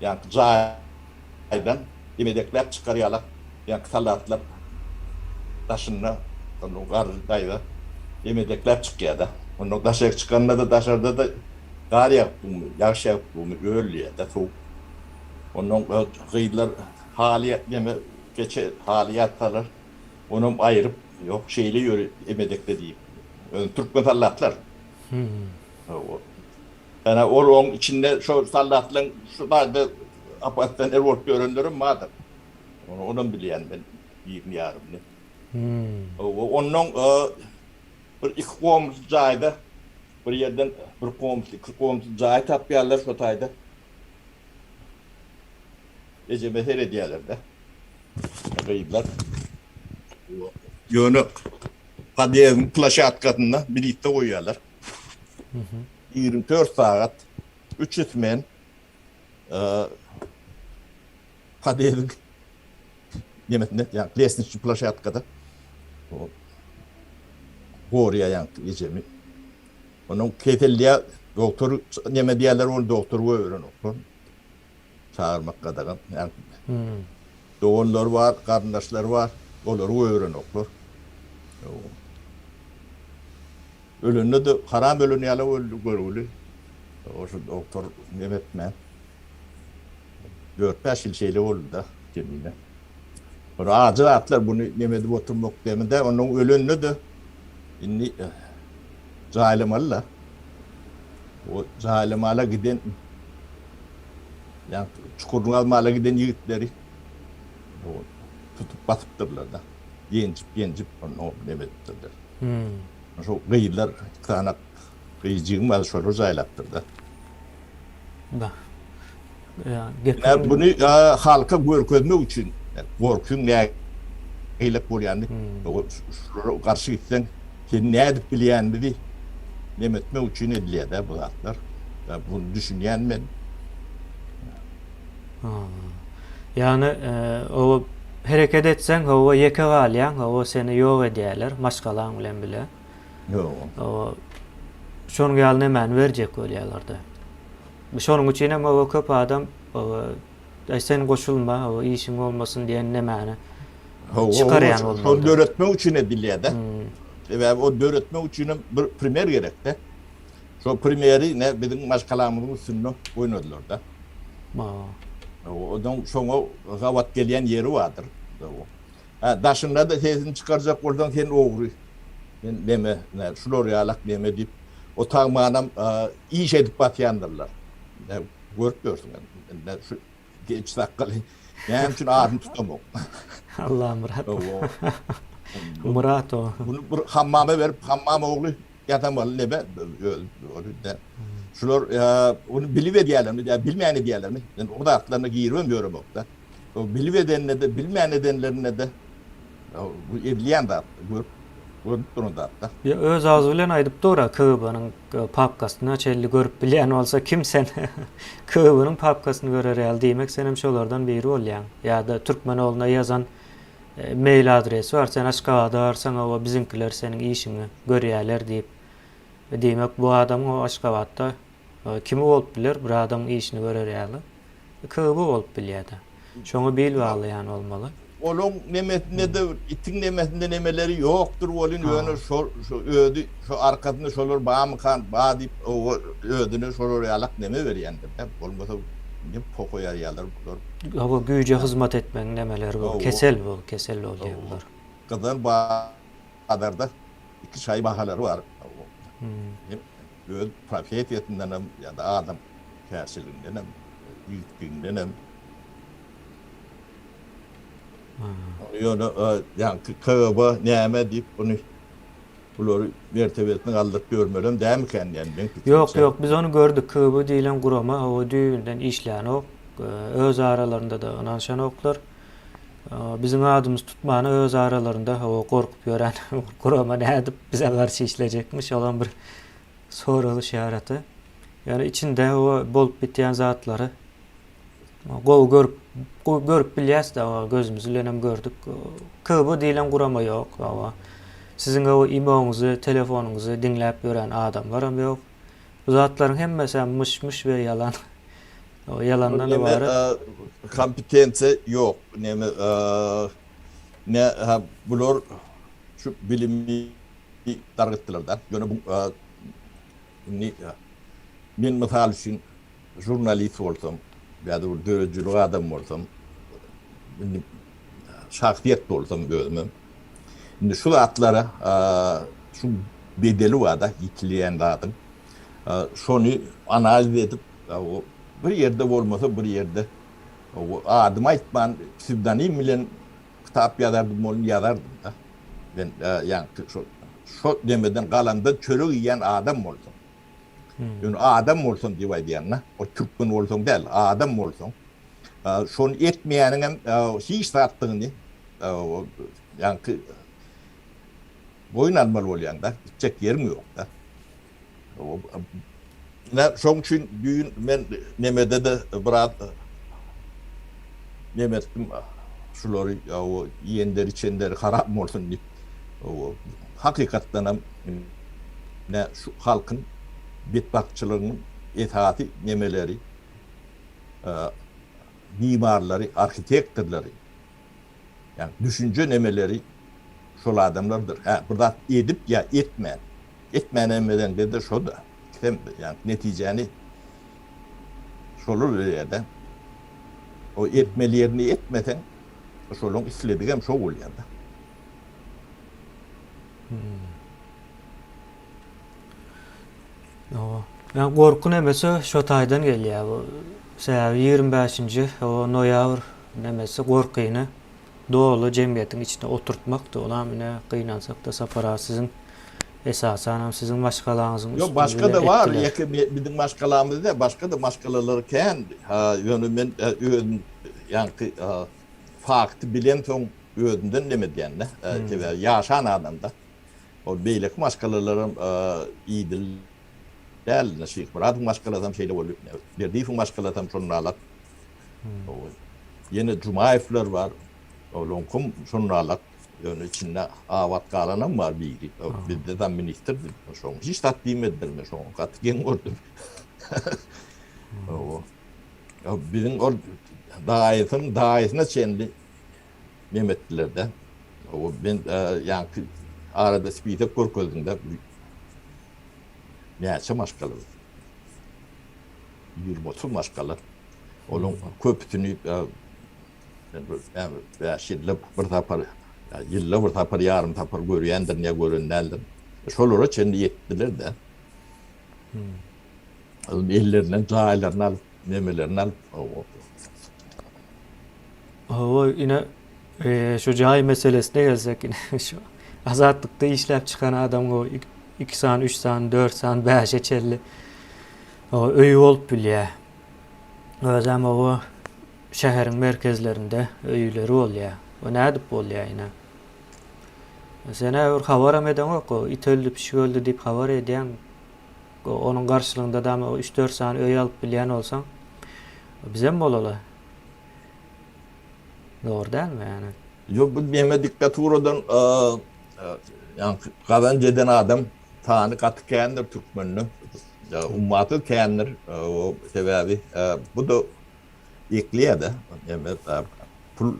ýaňky jaýdan emedekläp çykar ýalak, ýaňky soldatlar daşynda, onda garry daýza emedekläp çykýar-da. Onda daşaryk çykanda-da, daşarda-da gar ýagyp durmy, ýagyş ýagyp durmy, öl diýýär-de, sowuk. Ondan gyzlar haly neme, keçe haly ýazsalar, onam aýryp, ýok, şeýle ýöri emedekde diýip. Özi türkmen soldatlar. Ýöne ol oň içinde şo soldatlaryň şu taýda oppozisioner bolup ýörenlerem bardyr. Onam bilýän men birini ýarymyny. Onnoň bir iki gomşy jaýda bir ýerden bir gomşy iki gomşy jaý tapýarlar şo taýda. Ejeme seredýärler-de. Gyzlar. Ýöne. Podýezdiň ploşadkasynda milisiýa goýýarlar. 24 sagat, üç smen podýezdiň nemesinde, ýagny lestniçnyý ploşadkada gorýar ýagny ejemi. Onuň keselýär, doktor neme diýýärler, ony doktor goýberenoklar. Çagyrmak gadagan. Ýagny doganlary bar, garyndaşlary bar, olary goýberenoklar. Ölende-de haram ölen ýaly öldi görgüli. Şu doktor neme etmän. Dört-bäş ýyl şeýle boldy-da Jemile. Bir ajy zatlar buny neme edip oturmak demi-dä. Onuň ölende-de indi jaýlamaly-da. O jaýlamala giden ýa çukuryny gazmala giden ýigitleri tutup basypdyrlar-da. Ýenjip, ýenjip onnoň neme edipdirler. Şo gyzlar iki sany gyzjygym bar, şolar jaýlapdyr-da. Bah. Ýa buny halka görkezmek üçin gorkyň nähili bolýanyny, şulara garşy gitseň seni nädip bilýänimizi neme etmek üçin edilýär-dä bu zatlar. Buny düşünýän men. Ýagny oba hereket etseň hawa ýeke galýaň, hawa seni ýok edýärler maşgalaň bilen bile. Ýok. Şonuň ýaly nemäni berjek bolýarlar-da. Şonuň üçin hem hawa köp adam hawa sen goşulma, hawa işiň bolmasyn diýen nemäni çykarýan bolmaly. Şony döretmek üçin edilýär-de. Sebäbi ony döretmek üçin hem bir primer gerek-de. Şo primeri ne biziň maşgalamyzyň üstünde oýnadylar-da. Onuň şoňa gabat gelýän ýeri bardyr. Hä, daşynda-da sesini çykarjak bolsaň sen ogry, sen neme, şular ýalak neme diýip, o tagmanam iş edip basýandyrlar. Görüp ýörsüň indi şu geç sakgaly näme üçin adyny tutamok. Allamyrat. Myrat o. Bunu bir hammama berip, hammam ogly ýasamaly neme öz şular ony bilip edýärlermi ýa bilmän edýärlermi? Men o zatlaryna giribem ýöremok-da. Bilip edenine-de, bilmän edenlerine-de bu edilýän zat, görüp görnüp duran zat-da. Ýa öz agzy bilen aýdyp dur-a KGB-niň papkasyna çenli görüp bilýän bolsa kim sen KGB-niň papkasyny görer ýaly diýmek senem şolardan biri bolýaň. Ýa-da Türkmenogluna ýazan mail adresi bar sen Aşgabada barsaň hawa biziňkiler seniň işiňi görýäler diýip. Diýmek bu adamyň o Aşgabatda kimi bolup biler bir adamyň işini görer ýaly. KGB bolup bilýärdi. Şoňa bil baglaýan bolmaly. Olaň nemesinde-de itiň nemesinde nemeleri ýokdur welin ýöne şol şo özi şo arkasynda şolar bamykan ba diýip oba özüne şolar ýalak neme berýändir-dä bolmasa ne poha ýazýarlar bular. Hawa güýje hyzmat etmegiň nemeleri bu kesel bu kesel bolýar bular. Gyzan bazarda iki şaý bahalary bar. Öz professiýasyndanam ýa-da adamkärçiligindenem, ýigitligindenem. Ýöne ýaňky KGB näme diýip buny bulary mertebesini galdyryp ýörmelem dälmikän diýen meň pikirimçe. Ýok, ýok, biz ony gördük. KGB diýlen gurama hawa düýbünden işlänok. Öz aralarynda-da ynanyşanoklar. Biziň adymyzy tutmana öz aralarynda hawa gorkup ýören gurama nädip bize garşy işlejekmiş, olam bir sorag yşaraty. Ýöne içinde hawa bolup bitýän zatlary gowy görüp gowy görüp bilýäs-de hawa gözümiz bilenem gördük. KGB diýlen gurama ýok hawa. Siziň hawa imoňyzy, telefonyňyzy diňläp ýören adamlaram ýok. Bu zatlaryň hemmesem myş-myş we ýalan. O ýalandan ybarat. Kompetensiýa ýok. Neme ne bular şu bilimi dargytdylar-da. Ýöne bu indi men mysal üçin žurnalist bolsam ýa-da bir döredijilik adamy bolsam, indi şahsyýet bolsam özümem indi şu zatlara şu bedeli bar-da ýitilýän zadyň. Şony analiz edip Bir ýerde bolmasa bir ýerde adymy aýtman psewdonim bilen kitap ýazardym bolun ýazardym-da. Men ýaňky şo şo demeden galandan çörek iýen adam bolsam. Ýöne adam bolsam diýip aýdýan-da. O türkmen bolsaň däl, adam bolsaň. Şony etmeýäniňem hiç zatdygyny ýaňky. Boýun almaly bolýaň-da, gitjek ýeriň ýok-da. Ine, şoň üçin düýn men nemede-de biraz neme etdim, şulary iýenleri, içenleri haram bolsun diýip. Hakykatdanam ine şu halkyň betbagtçylygynyň esasy nemeleri, mimarlary, arhitektorlary, ýagny düşünje nemeleri şol adamlardyr. Hä, bir zat edip ýa etmän. Etmän hem edeňde-de şo-da. Ikisem ýagny netijäni şolar berýär-de. O etmeli ýerini etmeseň, şolaryň isledigem şo bolýar-da. Hawa. Ýa gorky nemesi şo taýdan gelýär. Bu sebäbi 25-nji noýabr nemesi gorkyny doly jemgyýetiň içine oturtmakdy. Olam ine gynansak-da Sapar aga siziň esasanam siziň maşgalaňyzyň Ýok üstüni başga-da bile bar, etdiler. ýeke biziň maşgalamyz däl, başga-da maşgalalar kän. Ha, ýöne men özüm ýaňky fakty bilemsoň özümden neme edýän-de. Sebäbi ýaşan adam-da. Ol beýleki maşgalalaram idil däl. Ine, Şyhmyradowyň maşgalasam şeýle boldy. Berdiýewiň maşgalasam şonalak. Ýene Jumaýewler bar. Olaňkam şonalak. Ýöne içinde abat galanam bar biri. Bizde zam ministrdi. Şoňa hiç zat diýmediler. Men şoňa gaty geň gördüm. Biziň ol daýysynyň daýysyna çenli neme etdiler-de. O men ýaňky arada spisek görkezdiň-de. Näçe maşgala? 20-30 maşgala. Olaryň köpüsini bäş ýylda bir sapar, ýylda bir sapar, ýarym sapar görýändirin ýa gören däldirin. Şolara çenli ýetdiler-de. Ellerinden jaýlaryny alyp, nemelerini alyp. Hawa, ine, şu jaý meselesine gelsek, ine, şu Azatlykda işläp çykan adamyň o iki sany, üç sany, dört sany, bäşe çenli öýi bolup bilýär. Özem o şäheriň merkezlerinde öýleri bolýar. O nädip bolýar ine? Sen-ä bir habaram edeňok, o it öldi, pişik öldi diýip habar edýäň. Onuň garşylygynda dam üç-dört sany öý alyp bilýän bolsaň, bizem bolaly. Dogry dälmi ýani? Ýok bu neme diktaturadan ýaňky gazanç eden adam sany gaty kändir türkmende. Ummasyz kändir. O sebäbi bu da ekleýär-de neme pul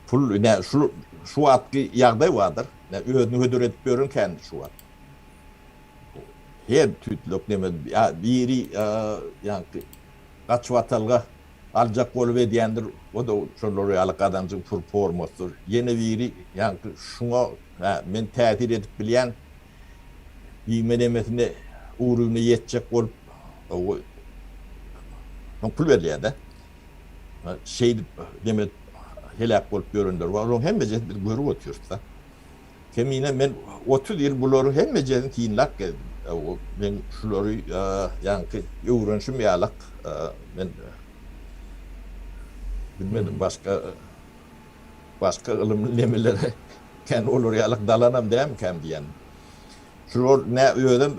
pul ine şu şu wagtky ýagdaý bardyr. Özüni hödür edip ýören kändir şu wagt. Her tüýtlük neme biri ýaňky gaçybatalga aljak bolup edýändir, o-da şolar ýaly gazanjyň pur formasydyr. Ýene biri ýaňky şuňa hä, men täsir edip bilýän diýme nemesine ugruna ýetjek bolup soň pul berilýär-de. Şeýdip neme edip heläk bolup ýörenler bar. Olaryň hemmejesini biz görüp otyrys-da. Kemine men 30 ýyl bularyň hemmejesini synlap gezdim. Men şulary ýaňky öwrenişim ýalak men bilmedim başga başga ylymly nemelere kän olar ýalak dalanam dälmikäm diýen. Şular ne özem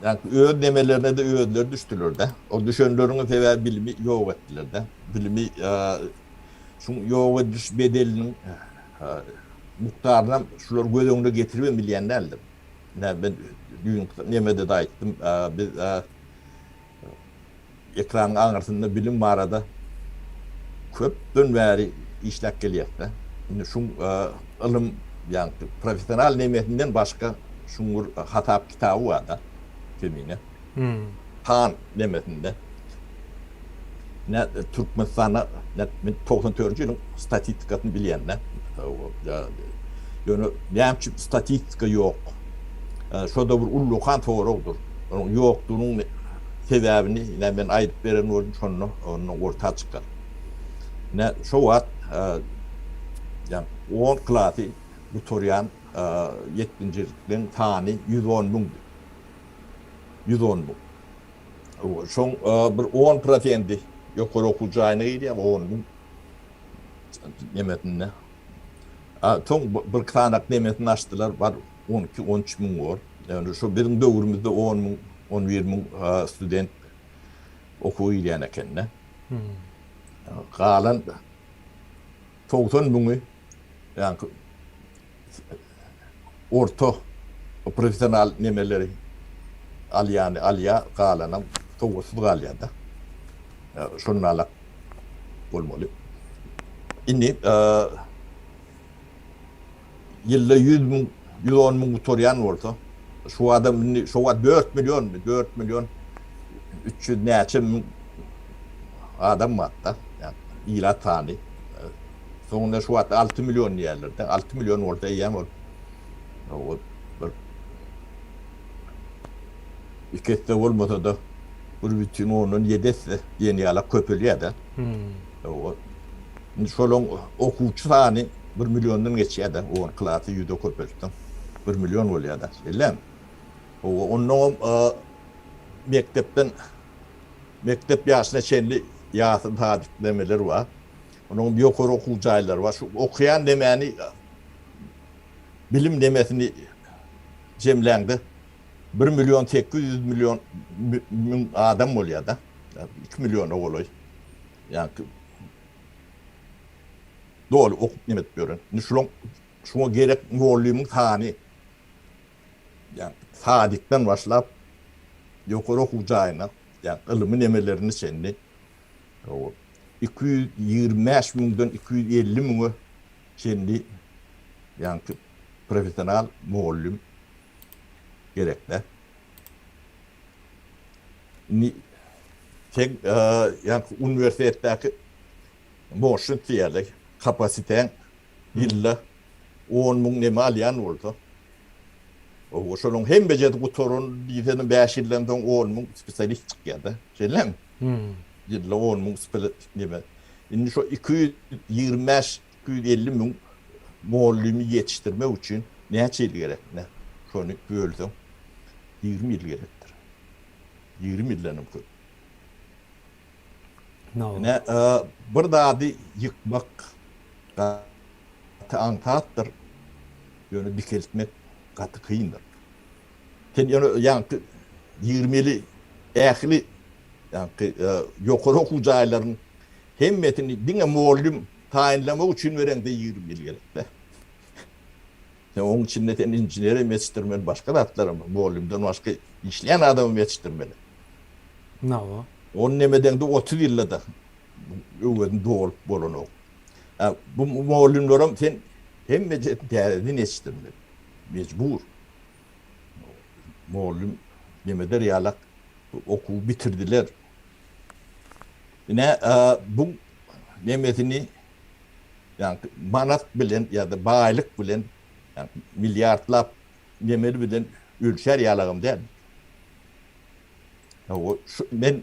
ýaňky öz nemelerine-de özleri düşdüler-de. O düşenleriň sebäbi bilimi ýok etdiler-de. Bilimi şuň ýok ediş bedeliniň mukdarynam şular göz öňüne getiribem bilýän däldir. Ine, men düýn nemede-de aýtdym, biz ekranyň aňyrsynda bilim barada köpden bäri işläp gelýäs-de. Indi şuň ylym, ýagny professional nemesinden başga şuň bir hasap kitaby bar-da, Kemine. San nemesinde. Ine, Türkmenistanda men 94-nji ýylyň statistikasyny bilýän-de. Ýöne näme üçin statistika ýok? Şo-da bir ullakan soragdyr. Onuň ýokdugynyň sebäbini ine men aýdyp beren boldum, şonda onda orta çykar. Ine, şo wagt ýa on klasy gutarýan ýetginjekleň sany 110 müňdi. 110 müň. Şoň bir on prosendi ýokary okuw jaýyna girýär, 10 müň nemesinde. A soň bir sanak nemesini açdylar, bar 12, 13 müň bor. Ýöne şo biziň döwrümizde 10 müň, 11 müň student okuwa girýän ekende. Galan 90 müňi ýaňky orta professional nemeleri alýany alýar, galanam sowatsyz galýar-da. Şonalak bolmaly. Indi ýylda 100 müň, 110 müň gutarýan bolsa, şu adam indi şo wagt 4 millionmy, 4 million 300 näçe müň adam bar-da, ilat sany. Soňunda şu wagt 6 million diýýärler-de. 6 million bolsa eýýäm ol ol bir iki esse bolmasa-da bir bütin ondan ýedi esse diýen ýalak köpelýär-de. Hmm. Indi şolaň okuwçy sany bir milliondan geçýär-de, on klasy ýüze köpeltseň bir million bolýar-da. Şeýlemi? Onnoňam mekdepden mekdep ýaşyna çenli ýasy sadyk nemeler bar. Onuň ýokary okuw jaýlary bar. Şu okaýan nemäni bilim nemesini jemläňde bir million 800 million müň adam bolýar-da. 2 milliona golaý. Ýa-ni doly okup neme edip ýören. Indi şulaň şuňa gerek mugallymyň sany ýa-ni sadikden başlap ýokary okuw jaýyna ýa-ni ylmy nemelerine çenli 225 müňden 250 müňe çenli ýaňky professional mugallym gerekde. Indi sen ýaňky uniwersitetdäki moşun diýerler, kapasiteň ýylda 10 müň neme alýan bolsa, o şonuň hemmejesi gutaran diýseň 5 ýyldan soň 10 müň spesialist çykýar-da. Şeýlemi? Ýylda 10 müň spesialist neme. Indi şo 225, 250 müň mugallymy ýetişdirmek üçin näçe ýyl gerek? Ine, şony bölseň 20 ýyl gerekdir. 20 ýyldan hem köp. Ine, bir zady ýykmak gaty aňsatdyr, ýöne dikeltmek gaty kyndyr. Sen ýöne ýaňky 20 ýyly ähli ýaňky ýokary okuw jaýlaryň hemmesini diňe mugallym taýynlamak üçin bereňde 20 ýyl gerek-dä. Sen oň içinde sen inžener hem ýetişdirmeli, başga zatlar hem, mugallymdan başga işleýän adam hem ýetişdirmeli. Nawa. Ony neme edeňde 30 ýylda-da öwezini dolup bolanok. Bu mugallymlaram sen hemmejesini täzeden ýetişdirmeli. Mejbur. Mugallym neme eder ýalak okuwy bitirdiler. Ine, bu nemesini ýagny manat bilen ýa-da baýlyk bilen ýagny milliardlap nemeli bilen ölçär ýalagam däl. Hawa, şu men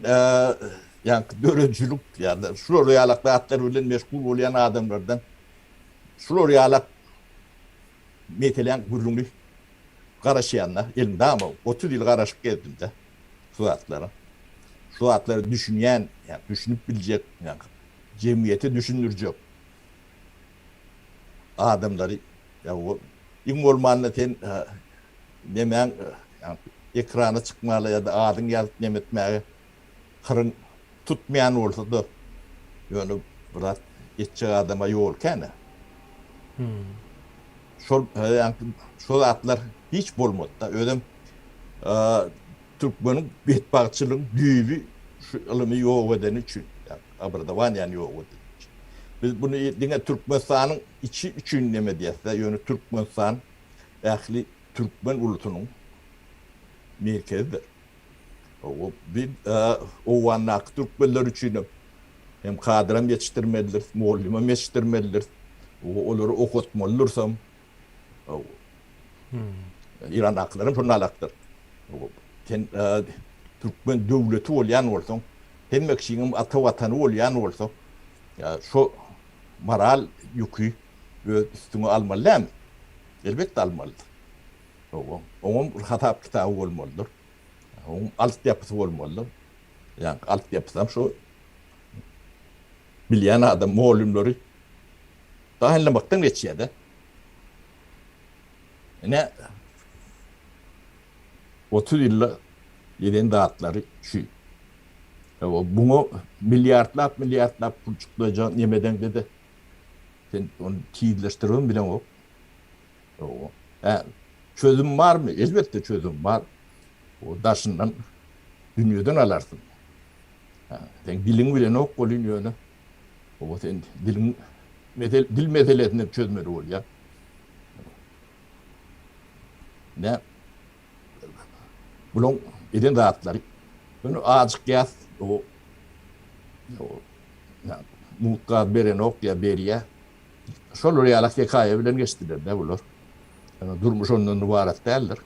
ýagny döredijilik ýa-da şular ýalak zatlar bilen meşgul bolýan adamlardan şular ýalak meseläň gürrüňini garaşýan-da, elmydama 30 ýyl garaşyp gezdim-de şu zatlara. Şu zatlara düşünýän, ýa düşünip biljek, ýa jemgyýete düşündirjek adamlary ýa iň bolmanda sen nemäň ekrana çykmaly ýa-da adyň ýazyp neme etmäge hyryň tutmaýan bolsa-da ýöne bir zat etjek adama ýol kän-ä. Şol şo zatlar hiç bolmady-da. Özem Türkmeniň betbagtçylygyň düýbi şu ylymy ýok edeni üçin, obrazowaniýany ýok edeni üçin. Biz buny diňe Türkmenistanyň içi üçin neme diýäs-de, ýöne Türkmenistan ähli türkmen ulusynyň merkezidir. Biz Owgandaky türkmenler üçin hem kadram ýetişdirmelidiris, mugallymam ýetişdirmelidiris, olary okatmalydyrysam. Eýrandakylaram şonda alakdyr. Sen türkmen döwleti bolýan bolsaň, hemme kişiňem ata watany bolýan bolsa, şo moral ýüki öz üstüňe almaly dälmi? Elbetde almalydyr. Oňam bir hasap kitaby bolmalydyr. Oň altyapysy bolmalydyr. Ýa altyapysam şo bilýän adam mugallymlary taýynlamakdan geçýär-de. Ine 30 ýylda eden zatlary şu. Buňa milliardlap milliardlap pul çyklaýjak nemedeňde-de sen ony tizleşdiribem bileňok. Hä, çözüm barmy? Elbetde çözüm bar. O daşyndan dünýeden alarsyň. Hä, sen diliň bilenok welin ýöne o sen diliň mesel dil meselesini hem çözmeli bolýar. Ne? Bulaň eden zatlary ýöne azjyk ýas o mugt gaz berenok ýa berýär. Şolar ýalak hekaýa bilen geçdiler-dä bular. Ýöne durmuş ondan ybarat däldir.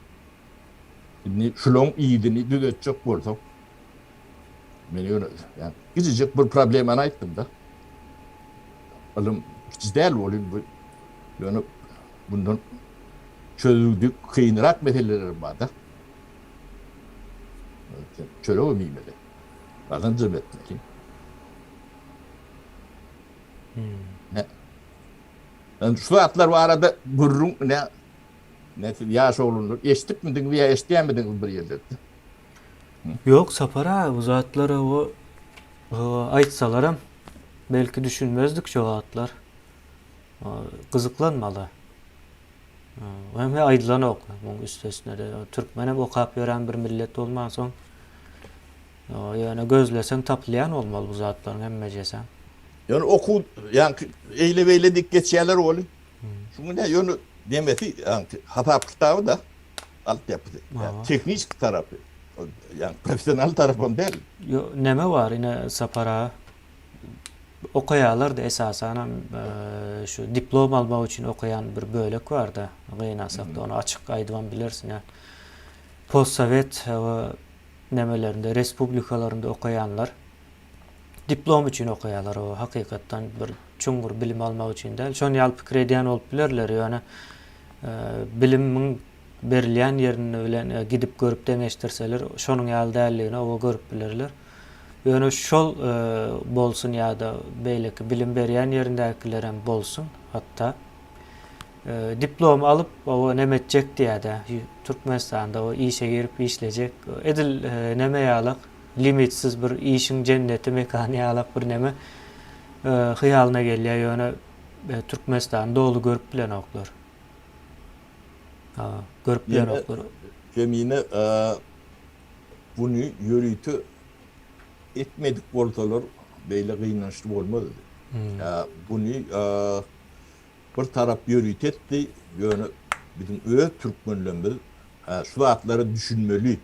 Indi şulaň yzyny düzetjek bolsak, men ýöne ýa kiçijik bir problemany aýtdym-da. Ylym kiçi däl welin bu ýöne bundan çözgüdi kynrak meseleler bar-da. Çöregem iýmeli, gazanjam etmeli. Ne? Yani şu zatlar barada gürrüň ne ne siz ýaş oglanlar eşidipmidiňiz ýa eşidýärmidiňiz bir ýerlerde? Ýok Sapar aga bu zatlara o aýtsalaram belki düşünmezdik şo zatlar. Gyzyklanmaly. Hem aýdylanok muň üstesine-de türkmenem okap ýören bir millet bolmansoň Ýöne gözleseň tapylýan bolmaly bu zatlaryň hemmejesem. Ýöne okuw ýaňky eýle-beýle diýip geçýärler weli. Şuňa ne ýöne demesi ýaňky hasap kitaby-da altyapysy. Tehniçki tarapy. Ýaňky professional tarapam däl. Ýo neme bar ine Sapar aga. Okaýarlar-da esasanam şu diplom almak üçin okaýan bir bölek bar-da. Gynansak-da ony açyk aýdybam bilersiň ýa. Postsowet nemelerinde, respublikalarynda okaýanlar diplom üçin okaýarlar, o hakykatdan bir çuňňur bilim almak üçin däl. Şony ýaly pikir edýän bolup bilerler, ýöne bilimiň berilýän ýerini bilen gidip görüp deňeşdirseler, şonuň ýaly däldigini oba görüp bilerler. Ýöne şol bolsun ýa-da beýleki bilim berýän ýerindäkilerem bolsun, hatda Diplom alyp oba neme etjek diýýädä Türkmenistanda o işe girip işlejek edil neme ýalak limitsiz bir işiň jenneti mekany ýalak bir neme hyýalyna gelýä ýöne Türkmenistany doly görüp bilenoklar. Görüp bilenoklar. Kemine buny ýörite etmedik bolsalar beýle gynançly bolmazdy. Buny Bir tarap ýörite etdi, ýöne biziň öz türkmenlerimiz şu zatlara düşünmeli.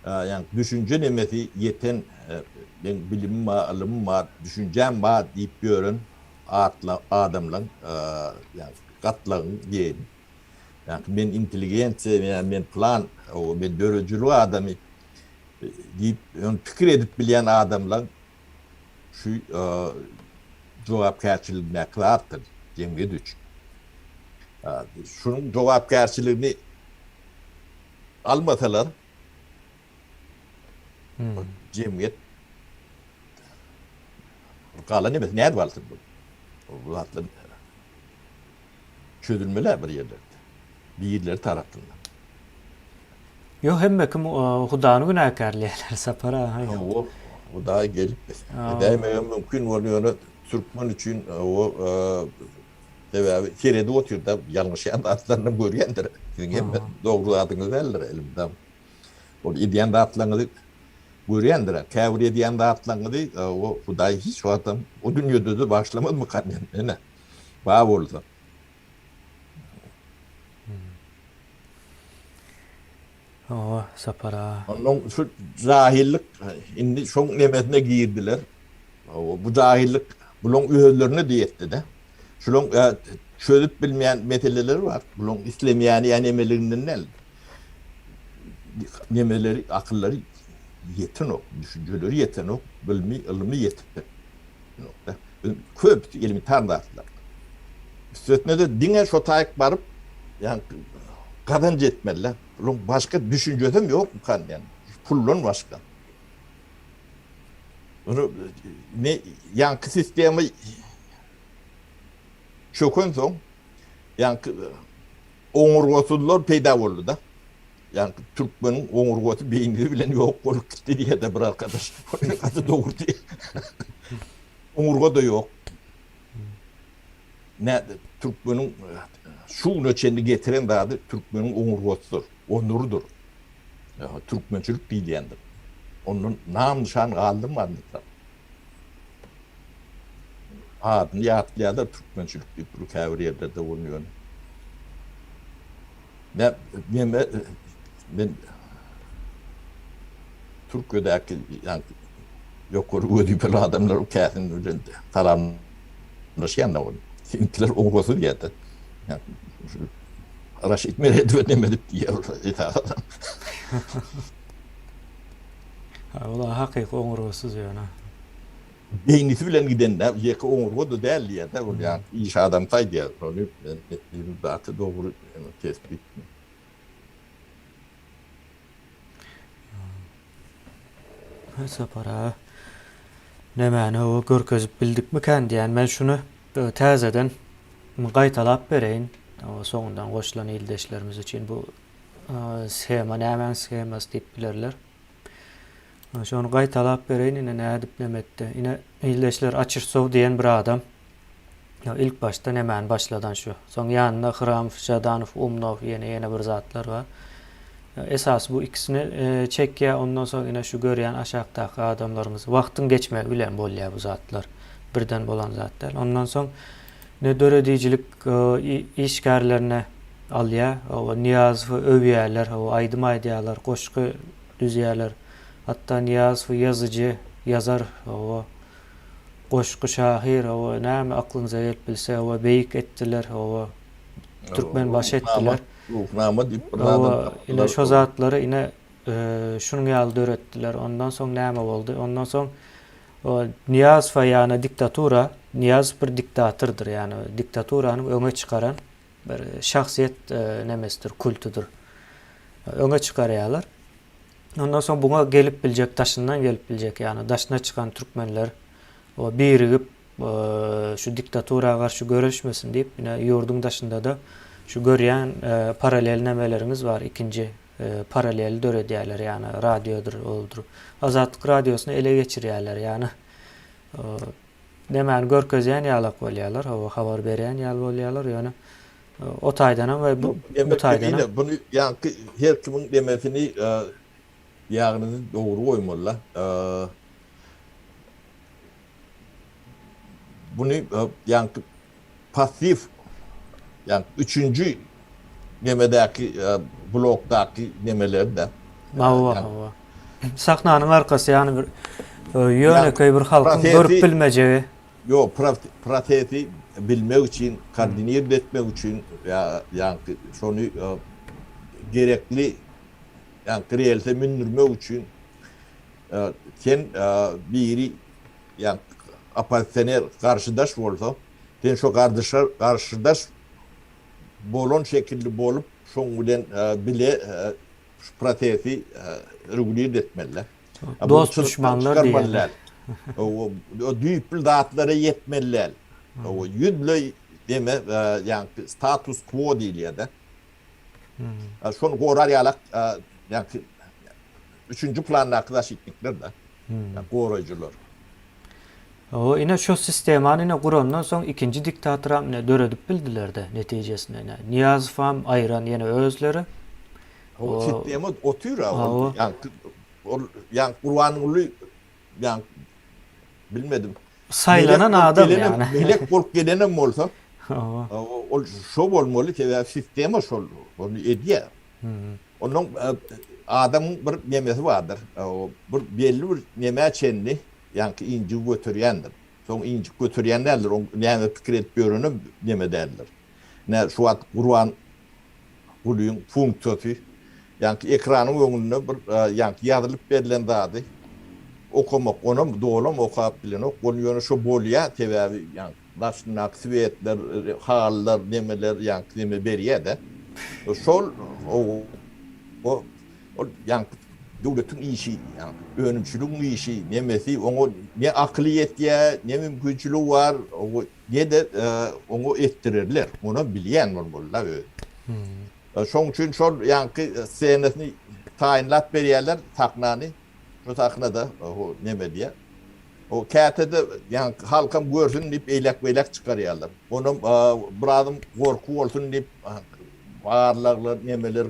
Ýagny düşünje nemesi ýeten, meň bilimim bar, ylymym bar, düşünjäm bar diýip ýören atla adamlaň, ýagny gatlagyň diýeýin. Ýagny men intelligensiýa, ýa men plan, men döredijilik adamy diýip, ýöne pikir edip bilýän adamlaň Şu jogapkärçiligindäki zatdyr jemgyýet üçin. Şunuň jogapkärçiligini almasalar, jemgyýet galan emesi nädip alsyn bu? Bu zatlar çözülmeli bir ýerlerde. Birileri tarapyndan. Ýok hemme kim Hudany günäkärleýärler Sapar aga. Hawa Hudaý gelip edäýmegem mümkin bol ýöne türkmen üçin o sebäbi seredip otyrda ýalňyşýan zatlaryny görýändir. Siziň hemme dogry zadyňyz däldir elmydam. Ol edýän zatlaryňyzy görýändir. Käbir edýän zatlaryňyzy o Hudaý hiç wagtam o dünýede-de bagyşlamazmykan ine bar bolsa. Hawa, Sapar aga. Onnoň şu jahillik indi şoň nemesine girdiler. Hawa, bu jahillik bulaň özlerine-de ýetdi-de. Şulaň çözüp bilmeýän meseleleri bar. Bulaň islemeýäni ýa nemeliginden däl. Nemeleri, akyllary ýetenok, düşünjeleri ýetenok, bilimi, ylymy ýetenok-da. Köpüsi elementar zatlar. Üstesine-de diňe şo taýyk baryp, ýagny gazanç etmeli-dä. Bularyň başga düşünjesem ýokmukan diýýän. Puldan başga. Ony ne ýaňky sistema çökensoň, ýaňky. Oňurgasyzlar peýda boldy-da. Ýagny türkmeniň oňurgasy beýnisi bilen ýok bolup gitdi diýýär-de bir arkadaş. Gaty dogry diýýär. Oňurga-da ýok. Nä türkmeniň şu güne çenli getiren zady türkmeniň oňurgasydyr, onurydyr. Türkmençilik diýilýändir. Ondan nam-nyşan galdyrmandylar. Adyny ýatlaýarlar türkmençilik diýip bir käbir ýerlerde bolun ýöne. Men neme men Türkiýedäki ýa ýokary wezipeli adamlar käsin bilen salamlaşýan da ol. Seňkiler oňurgasyz diýýär-de. Raşid Meredowa neme diýip diýýär esasan. Ol hakyky oňurgasyz ýöne. Beýnisi bilen giden däl, ýeke oňurga-da däl diýýär-de, ol ýa iş adamsy aýdýar. Ony gaty dogry tesbit. Sapar aga nämäni hawa görkezip bildikmikän diýýän. Men şuny täzeden gaýtalap bereýin. Soňundan goşulan ildeşlerimiz üçin bu shema nämäň shemasy diýip bilerler. Şony gaýtalap bereýin ine nädip neme etdi. Ine ildeşler Açyşsow diýen bir adam ilk başda nemäni başladan şu. Soň ýanynda Hramow, Žadanow, Umnow ýene ýene bir zatlar bar. Esasy bu ikisini çekýär. Ondan soň ine şu görýän aşakdaky adamlaryňyz wagtyň geçmegi bilen bolýar bu zatlar. Birden bolan zat däl. Ondan soň ne döredijilik işgärlerine alýar. Hawa, Nyýazowy öwýärler, hawa, aýdym aýdýarlar, goşgy düzýärler. Hatda Nyýazowy ýazyjy, ýazar, hawa, goşgy şahyr, hawa, näme aklyňyza gelip bilse, hawa, beýik etdiler, hawa, Türkmenbaşy etdiler. Ruhnama diýip bir zadam tapdylar. Ine, şo zatlary ine, şunuň ýaly döretdiler. Ondan soň näme boldy? Ondan soň Nyýazowa ýagny diktatura, Nyýazow bir diktatordyr, ýagny diktaturanyň öňe çykaran bir şahsyýet nemesidir, kultudyr. Öňe çykarýarlar. Ondan soň buňa gelip biljek, daşyndan gelip biljek, ýagny daşyna çykan türkmenler birigip şu diktatura garşy göreşmesin diýip, ine ýurduň daşynda-da şu görýän paralel nemeleriňiz bar, ikinji paraleli döredýärler, ýagny radiodyr, oldur. Azatlyk radiosyny ele geçirýärler, ýagny Nemäni görkezýän ýalak bolýarlar, hawa, habar berýän ýaly bolýarlar, ýöne o taýdanam we bu bu taýdanam. Buny ýaňky her kimiň demesini diagnozy dogry goýmalyda. Buny ýaňky passiw ýagny üçünji nemedäki blokdaky nemeler-de. Hawa, hawa. Sahnanyň arkasy ýagny bir ýönekeý bir halkyň görüp bilmejegi. Ýok, prosesi bilmek üçin, koordinird etmek üçin ýagny şony gerekli ýagny relse mündürmek üçin sen biri ýagny oppozisioner garşydaş bolsa, sen şo gardyşa garşydaş bolan şekilli bolup, şoň bilen bile şu prosesi regulirt etmeli. Dost duşmanlar diýýärler. O düýpli zatlara ýetmeli däl. O ýüzleý deme, ýagny status quo diýilýär-de. Şony gorar ýalak, ýagny üçünji plandaky zaşitnikler-de, goraýjylar. Hawa, ine şo sistemany ine gurandan soň ikinji diktatoram ine döredip bildiler-de netijesinde ine. Nyýazowam aýyran ýene özleri. Hawa, sistema otyr-a ol. Ýaňky ol ýaňky Gurbanguly ýaňky bilmedim. Saýlanan adam ýagny. Melek bolup gelenem bolsa. Hawa. Ol şo bolmaly, sebäbi sistema şol ony edýär. Ondan adamyň bir nemesi bardyr. Bir belli bir nemä çenli ýaňky injigi göterýändir. Soň injik göterýän däldir, oň näme pikir edip ýörenem neme däldir. Ine şu wagt Gurban Gulyň funksiýasy ýaňky ekranyň öňünde bir ýaňky ýazylyp berlen zady okamak, onam dolam okap bilenok. Ol ýöne şo bolýar, sebäbi ýaňky daşyndaky swetler, halylar, nemeler ýaňky neme berýär-de. Şol o ol ýaňky döwletiň işi, ýaňky önümçiligiň işi, nemesi oňa ne akyly ýetýär, ne mümkinçiligi bar, ne-de oňa etdirerler. Onam bilýän bolmaly-da özi. Şoň üçin şol ýaňky ssenasyny taýynlap berýärler, sahnany. Şu sahnada o neme diýýär. O käte-de ýaňky halkam görsün diýip eýläk-beýläk çykarýarlar. Onam birazym gorky bolsun diýip barlaglar, nemeler,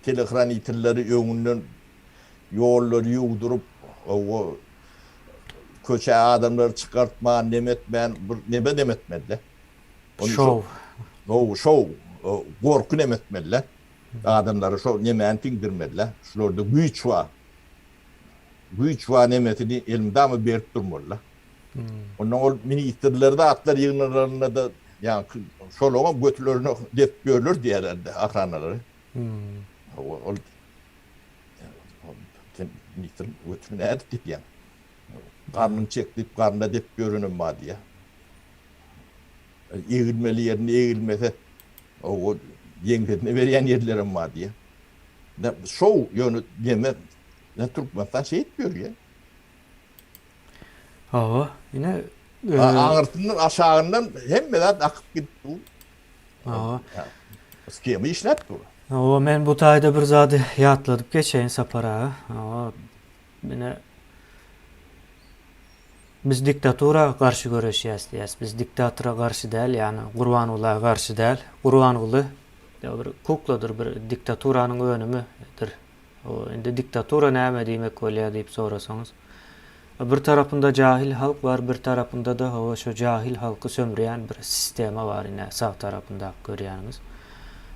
telehranitelleri öňünden ýollary ýuwduryp, o köçä adamlary çykartman, neme etmän, bir neme neme etmeli-de. Şou. Şou, şou. Gorky neme etmeli-de. Adamlara şo nemäni siňdirmeli-de. Şularda güýç bar. Güýç bar nemesini elmydama berip durmaly-da. Ondan ol ministrler zatlar ýygnalarynda-da ýaňky şolaňam götülerine depip ýörler diýýärler-de ahranalary. Ol sen ministriň götüni nädip depýäň? Garnyň çek diýip garnyna depip ýörenem bar diýýär. Egilmeli ýerinde egilmese, o ýeňsesine berýän ýerlerem bar diýýär. Şow ýöne neme Türkmenistan şeýdip ýörýär. Hawa, ine aňyrsyndan aşagyndan hemme zat akyp gidip dur. Hawa. Skema işläp dur. Hawa, men bu taýda bir zady ýatladyp geçeýin Sapar aga. Hawa, ine biz diktatura garşy göreşýäs diýýäs. Biz diktatora garşy däl, ýagny Gurbangula garşy däl. Gurbanguly bir kukladyr, bir diktaturanyň önümidir. Indi diktatura näme diýmek bolýar diýip sorasaňyz, bir tarapynda jahil halk bar, bir tarapynda-da hawa şo jahil halky sömürýän bir sistema bar ine sag tarapyndaky görýäniňiz.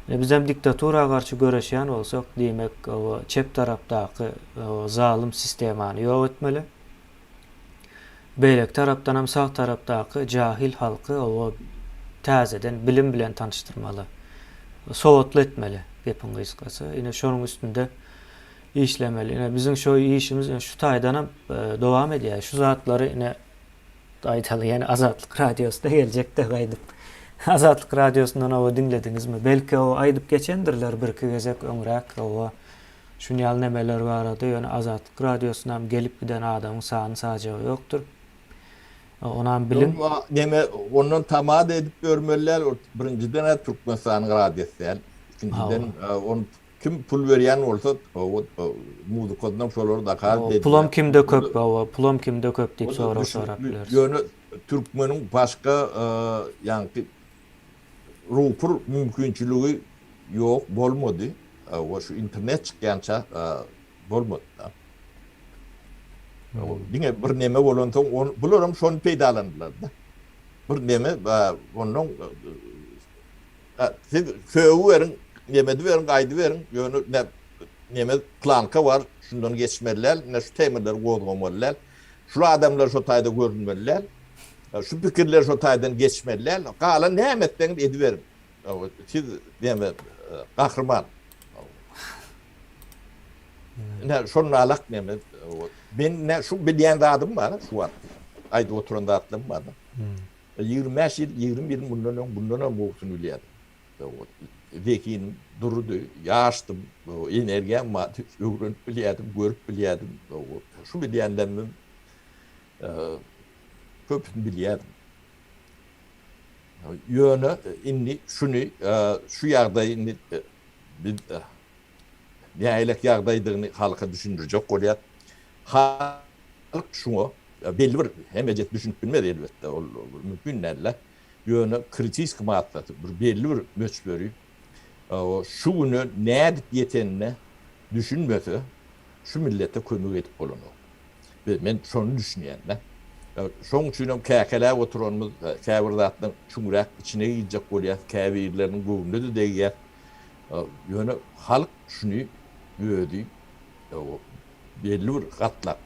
Ine bizem diktatura garşy göreşýän bolsak, diýmek hawa çep tarapdaky zalym sistemany ýok etmeli. Beýleki tarapdanam sag tarapdaky jahil halky oba täzeden bilim bilen tanyşdyrmaly. Sowatly etmeli gepiň gysgasy. Ine şonuň üstünde işlemeli. Ine biziň şo işimiz ine şu taýdanam dowam edýär. Şu zatlary ine aýdaly ýene Azatlyk radiosy-da geljekde gaýdyp. Azatlyk radiosyndan oba diňlediňizmi? Belki o aýdyp geçendirler birki gezek öňräk oba. Şuny ýaly nemeler barada ýöne Azatlyk radiosynam gelip giden adamyň sany sajagy ýokdur. Onam biliň. Neme ondan tama-da edip ýörmeli däl. Birinjiden-ä Türkmenistanyň radiosy däl. Ikinjiden ony kim pul berýän bolsa muzykasynam şolar zakaz edýär. Pulam kimde köp hawa pulam kimde köp diýip sorag sorap bileris. Ýöne türkmeniň başga ýaňky rupur mümkinçiligi ýok bolmady. We şu internet çykýança bolmady-da. Diňe bir neme bolansoň bularam şony peýdalandylar-da. Bir neme ondan siz sögüberiň, neme ediberiň, gaýdyberiň, ýöne neme planka bar, şundan geçmeli däl, ine şu temalary gozgamaly däl. Şul adamlar şo taýda görünmeli däl. Şu pikirler şo taýdan geçmeli däl. Galan näme etseňiz ediberiň. Siz näme gahryman. Ine şonalak näme. Men ne şu bilýän zadym bar şu wagt. Aýdyp oturan zatlarym bar. 25 ýyl, 20 ýyl mundan öň bundan hem gowusyny bilýärdim. Zehinim durudy, ýaşdym, energiýam bardy, öwrenip bilýärdim, görüp bilýärdim. Şu bilýänlerimiň köpüsini bilýärdim. Ýöne indi şuny, şu ýagdaýy indi biz nähilek ýagdaýdygyny halka düşündirjek bolýar. Halk şuňa belli bir hemmejesi düşünip bilmez elbetde, ol mümkin däl-de. Ýöne kritiski massasy, bir belli bir möçberi şu güne nädip ýetenine düşünmese, şu millete kömek edip bolanok. Men şony düşünýän-de. Şoň üçinem käkeläp oturanymyz käbir zatlaryň çuňrak içine girjek bolýas, käbirleriniň göwnüne-de degýär. Ýöne halk şuny özi belli bir gatlak,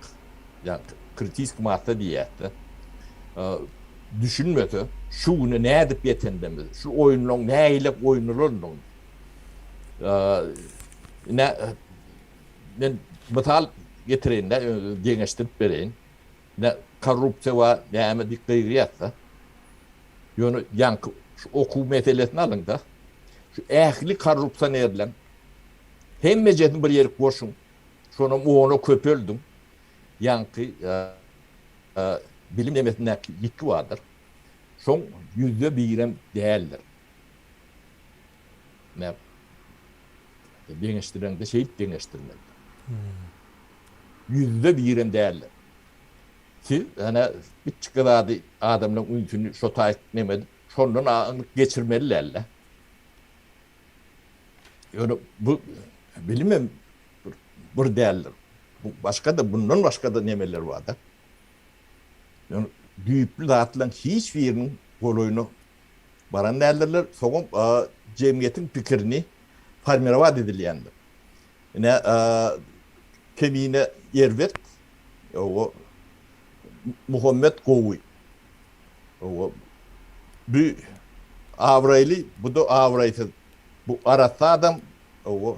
ýagny kritiski massa diýýäs-de, düşünmese, şu güne nädip ýetendigimizi, şu oýunlaryň nähili oýnalandygyny, ine, men mysal getireýin-de, deňeşdirip bereýin. Ine, korrupsiýa bar, näme diýip gygyrýas-da. Ýöne ýaňky şu okuw meselesini alyň-da, şu ähli korrupsionerleň hemmejesini bir ýerik goşuň, şonam ona köpeldiň, ýaňky bilim nemesindäki ýitgi bardyr. Şoň ýüzde birem däldir. Deňeşdireňde şeýdip deňeşdirmeli. Ýüzde birem däldir. Siz ene kiçijik zady adamlaryň ünsüni şo taýyk neme edip, şondan aňryk geçirmeli däl-de. Ýöne bu bilimem bir däldir. Bu başga-da, bundan başga-da nemeler bar-da. Ýöne düýpli zatlaryň hiç biriniň golaýyna baran däldirler. Soňam jemgyýetiň pikirini formirowat edilýändir. Ine, Kemine erbet, owa, Muhammet gowy. Owa, bu abraýly, bu-da abraýsyz. Bu arassa adam, owa,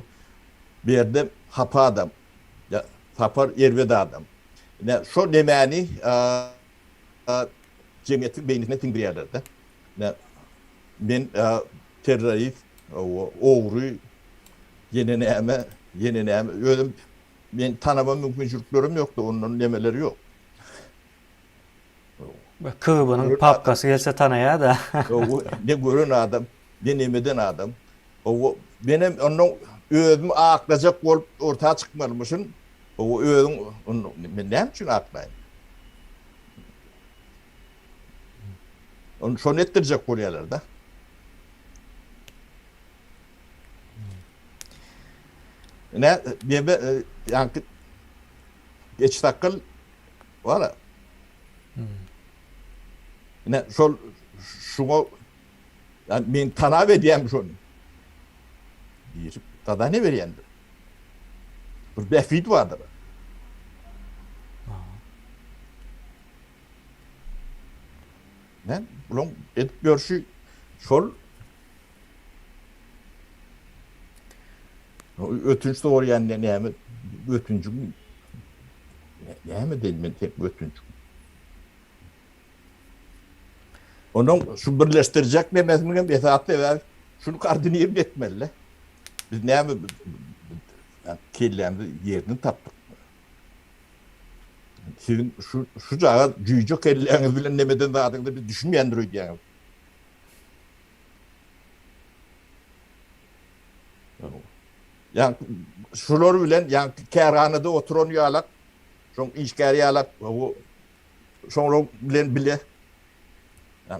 Berdem hapa adam. Sapar erbet adam. Ine, şo nemäni jemgyýetiň beýnisine siňdirýärler-de. Ine, men terrorist, ogry, ýene näme, ýene näme, özüm meni tanama mümkinçiliklerim ýokdy, ondan nemeleri ýok. KGB-niň papkasy gelse tanaýar-da. Ne gören adam, ne nemeden adam. Menem ondan özümi aklajak bolup orta çykmalymyşyn. Özüň, men näme üçin aklaýyn? Ony şony etdirjek bolýarlar-da. Ine, neme, ýaňky geç sakgal bar. Ine, şol şuňa ýani men tanap edýän şony. Diýip, zadaniýa berýändir. Bir bähbit bardyr. Men bulaň edip ýörşi şol ötünç soraýan näme ötünjiň näme diýen men tek ötünç. Onuň şu birleşdirjek nemesiniň hem esasy sebäbi şuny koordinirli etmeli. Biz näme kellämizi ýerinden tapdyk. Siziň şu şujagaz jüýje kelläňiz bilen nemeden zadyňyza biz düşünmeýändir öýdýäňiz. Ýa şular bilen ýa kärhanada oturan ýalak, şoň işgäri ýalak, şoňlar bilen bile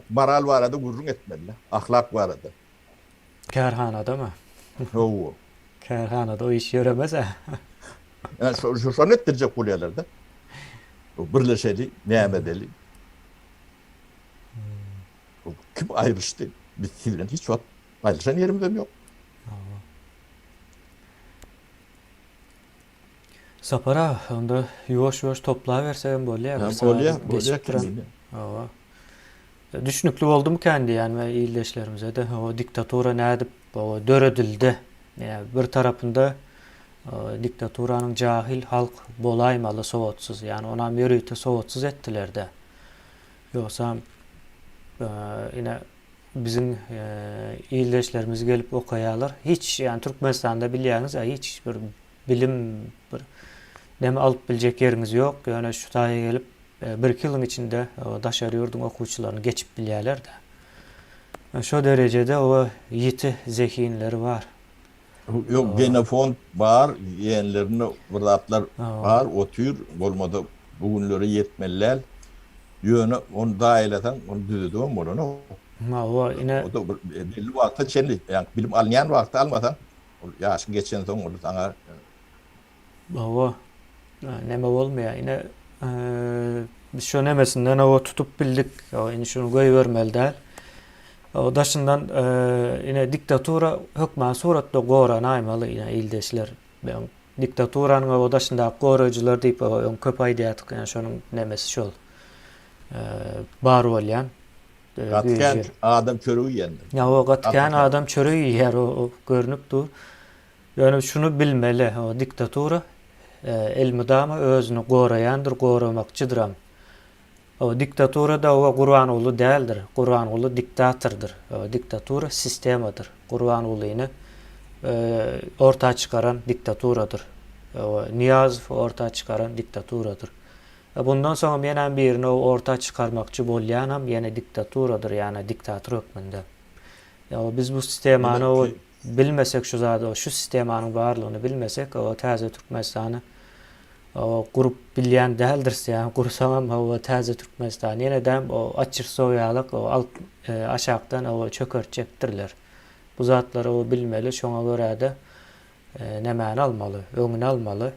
moral barada gürrüň etmeli, ahlak barada. Kärhanadamy? Hawa. Kärhanada o iş ýöremez-ä. Ýa şo şony etdirjek bolýarlar-da. Birleşeli, näme edeli. Kim aýrylyşdy? Biz siz bilen hiç wagt aýrylyşan ýerimizem ýok. Hawa. Sapar aga, onda ýuwaş-ýuwaş toplabersegem bolýar. Bolýar, bolýar. Hawa. Düşnükli boldumykan diýýän we ildeşlerimize-de o diktatura nädip döredildi? Ýa bir tarapynda diktaturanyň jahil halk bolaýmaly sowatsyz, ýagny onam ýörite sowatsyz etdiler-de. Ýogsam ine biziň ildeşlerimiz gelip okaýarlar. Hiç ýagny Türkmenistanda bilýäňiz hiç bir bilim bir neme alyp biljek ýeriňiz ýok. Ýöne şu taýa gelip birki ýylyň içinde daşary ýurduň okuwçylaryny geçip bilýärler-de. Şo derejede o ýiti zehinleri bar. Ýok, genofond bar, genlerinde bir zatlar bar, otyr, bolmasa bu günlere ýetmeli däl. Ýöne ony daýylasaň, ony düzedibem bolanok. Hawa, ine. O-da bir belli wagta çenli, ýagny bilim alynýan wagtda almasaň, ol ýaşyň geçensoň ol saňa Hawa. Neme bolmaýar. Ine biz şo nemesinden hawa tutup bildik. Indi şuny goýbermeli däl. O daşyndan ine diktatura hökman suratda goranaýmaly ine ildeşler. Ben diktaturanyň o daşyndaky goraýjylar diýip öň köp aýdýardyk. Ýani şonuň nemesi şol. Bar bolýan. Gaty kän adam çörek iýendir. Ýa gaty kän adam çörek iýýär o görnüp dur. Ýöne şuny bilmeli, o diktatura elmydama özüni goraýandyr, goramakçydyram. O diktatura-da o Gurbanguly däldir. Gurbanguly diktatordyr. O diktatura sistemadyr. Gurbangulyny orta çykaran diktaturadyr. O Nyýazowy orta çykaran diktaturadyr. Bundan soňam ýenäm birini orta çykarmakçy bolýanam ýene diktaturadyr, ýagny diktator hökmünde. Ýa biz bu sistemany o. bilmesek şu zady, şu sistemanyň barlygyny bilmesek, o täze Türkmenistany o gurup bilýän däldiris, ýa gursaňam hawa täze Türkmenistan ýene-de o açyrsow ýalyk o alt aşakdan o çökertjekdirler. Bu zatlary o bilmeli, şoňa görä-de nämäni almaly, öňüni almaly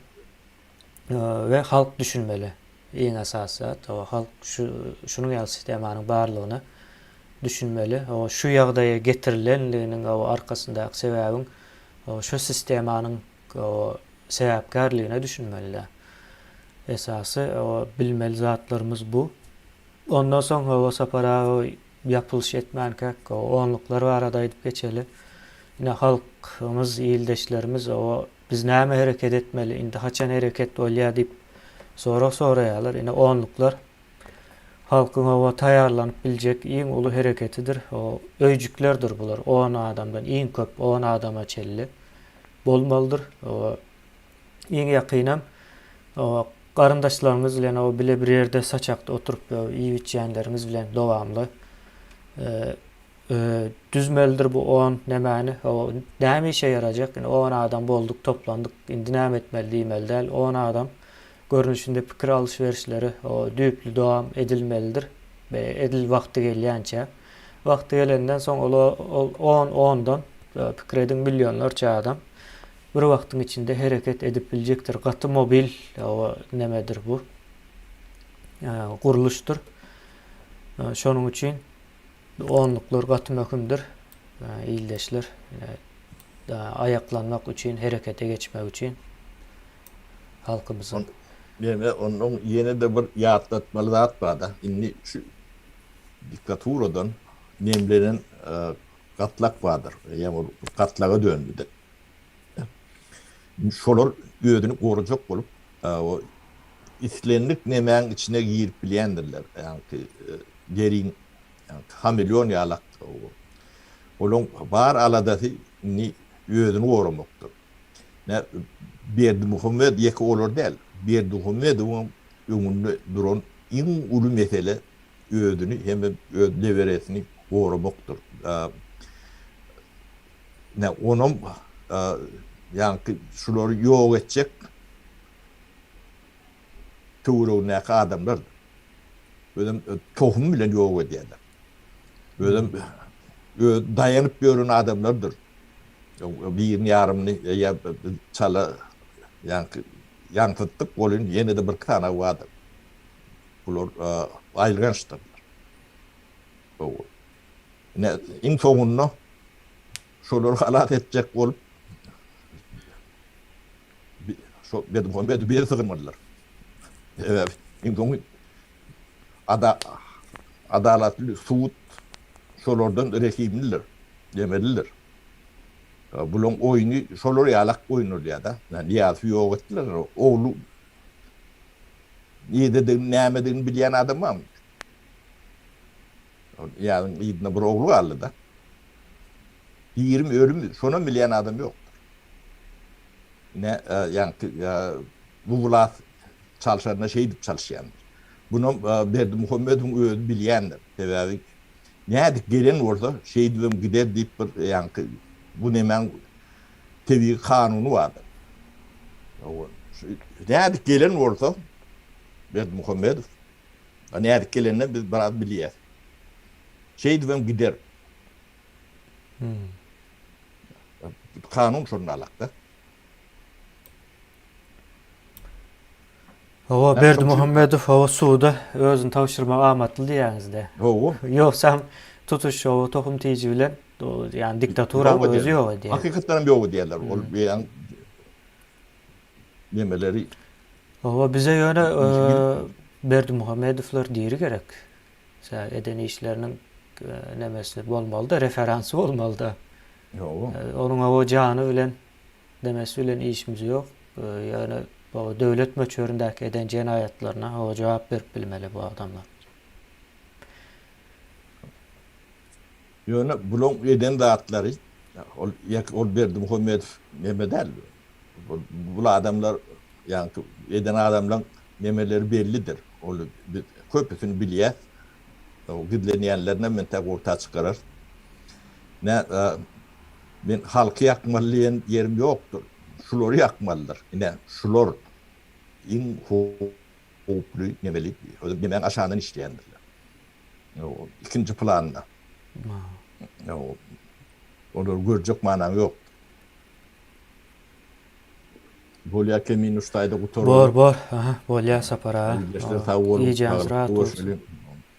we halk düşünmeli. Iň esasy zat, o halk şu şunuň ýaly sistemanyň barlygyna düşünmeli. O şu ýagdaýa getirilenliginiň o arkasyndaky sebäbiň o şu sistemanyň o sebäpkärligine düşünmeli. Esasy o bilmeli zatlarymyz bu. Ondan soň o Sapar aga ýapylyş etmänkäk onluklar barada aýdyp geçeli. Ine halkymyz, ildeşlerimiz o biz näme hereket etmeli, indi haçan hereket bolýar diýip sorag soraýarlar. Ine onluklar halkyň oba taýýarlanyp biljek iň uly hereketidir. O öýjüklerdir bular. On adamdan iň köp on adama çenli bolmalydyr. O iň ýakynam o garyndaşlaryňyz bilen o bile bir ýerde saçakda oturyp iýip-içýänleriňiz bilen dowamly düzmelidir bu on nämäni. O näme işe ýarajak? Indi on adam bolduk, toplandyk, indi näme etmeli diýmeli däl. On adam görnüşinde pikir alyş-berişleri düýpli dowam edilmelidir. Edil wagty gelýänçä. Wagty gelenden soň ol ol on ondan pikir ediň millionlarça adam bir wagtyň içinde hereket edip biljekdir. Gaty mobil nemedir bu gurluşdyr. Şonuň üçin onluklar gaty möhümdir. Ildeşler aýaklanmak üçin, herekete geçmek üçin halkymyzyň. Ýene onuň ýene-de bir ýatlatmaly zat bar-da, indi şu diktaturadan nemlenen gatlak bardyr, ýa ol gatlaga döndi-de. Şolar özüni gorajak bolup, o islendik nemäň içine girip bilýändirler, ýaňky deriň hameleon ýalak. Olaň bar aladasy indi özüni goramakdyr. Nä Berdimuhamedow ýeke olar däl. Berdimuhamedowyň öňünde duran iň uly mesele özüni hem-de öz neberesini goramakdyr. Nä onam ýaňky şulary ýok etjek töweregindäki adamlardyr. Özem tohum bilen ýok edýärler. Özem öz daýanyp ýören adamlardyr. Birini ýarymyny ýa çala ýaňky ýaňsytdyk welin ýene-de birki sany bardyr. Bular aýylgançdyrlar. Ine, iň soňunda şolary halas etjek bolup şo Berdimuhamedowy bir ýere sygyrmadylar. Sebäbi iň soňy adalatly sud şolardan rehimlidir, demelidir. Bulaň oýny şolar ýalak oýnalýar-da. Nyýazowy ýok etdiler. Ogly nirededigini, nämedigini bilýän adam barmy? Nyýazyň yzynda bir ogly galdy-da. Dirimi, ölümi, şonam bilýän adam ýokdur. Ine, ýaňky bu wlast çalşanda şeýdip çalyşýandyr. Bunam Berdimuhamedowyň özi bilýändir. Sebäbi nädip gelen bolsa, şeýdibem gider diýip bir ýaňky bu nemäň tebigy kanuny bardyr. Nädip gelen bolsa Berdimuhamedow, nädip gelenini biz biraz bilýäs. Şeýdibem gider. Kanun şonda alakda. Hawa, Berdimuhamedow hawa suda özüni tabşyrmak amatly diýýäňizde. Hawa. Ýogsam tutuş hawa tohum tiji bilen ýani diktaturanyň özi ýok edýär. Hakykatdan hem ýok edýärler. Ol beýan nemeleri. Hawa, bize ýöne Berdimuhamedowlar diri gerek. Eden işleriniň nemesi bolmalyda, referansy bolmalyda. Hawa. Onuň hawa jany bilen Demesi bilen işimiz ýok. Ýöne bu döwlet möçberindäki eden jenaýatlaryna hawa jogap berip bilmeli bu adamlar. Ýöne bulaň eden zatlary ol ýek ol Berdimuhamedow neme däl. Bul adamlar ýaňky eden adamlaň nemeleri bellidir. Ol biz köpüsini bilýäs. Gizlenýänlerinem entäk orta çykararys. Nä. Men halky ýakmaly diýen ýerim ýokdur. Şulary ýakmalydyr. Ine, şular iň howply nemeli, nemäň aşagyndan işleýändirler. Ikinji planda. Olary görjek manaň ýok. Bolýa Kemin şu taýda gutaraly. Bor bor. Aha, bolýa Sapar aga. Ildeşler sag boluň. Gijäňiz rahat bolsun.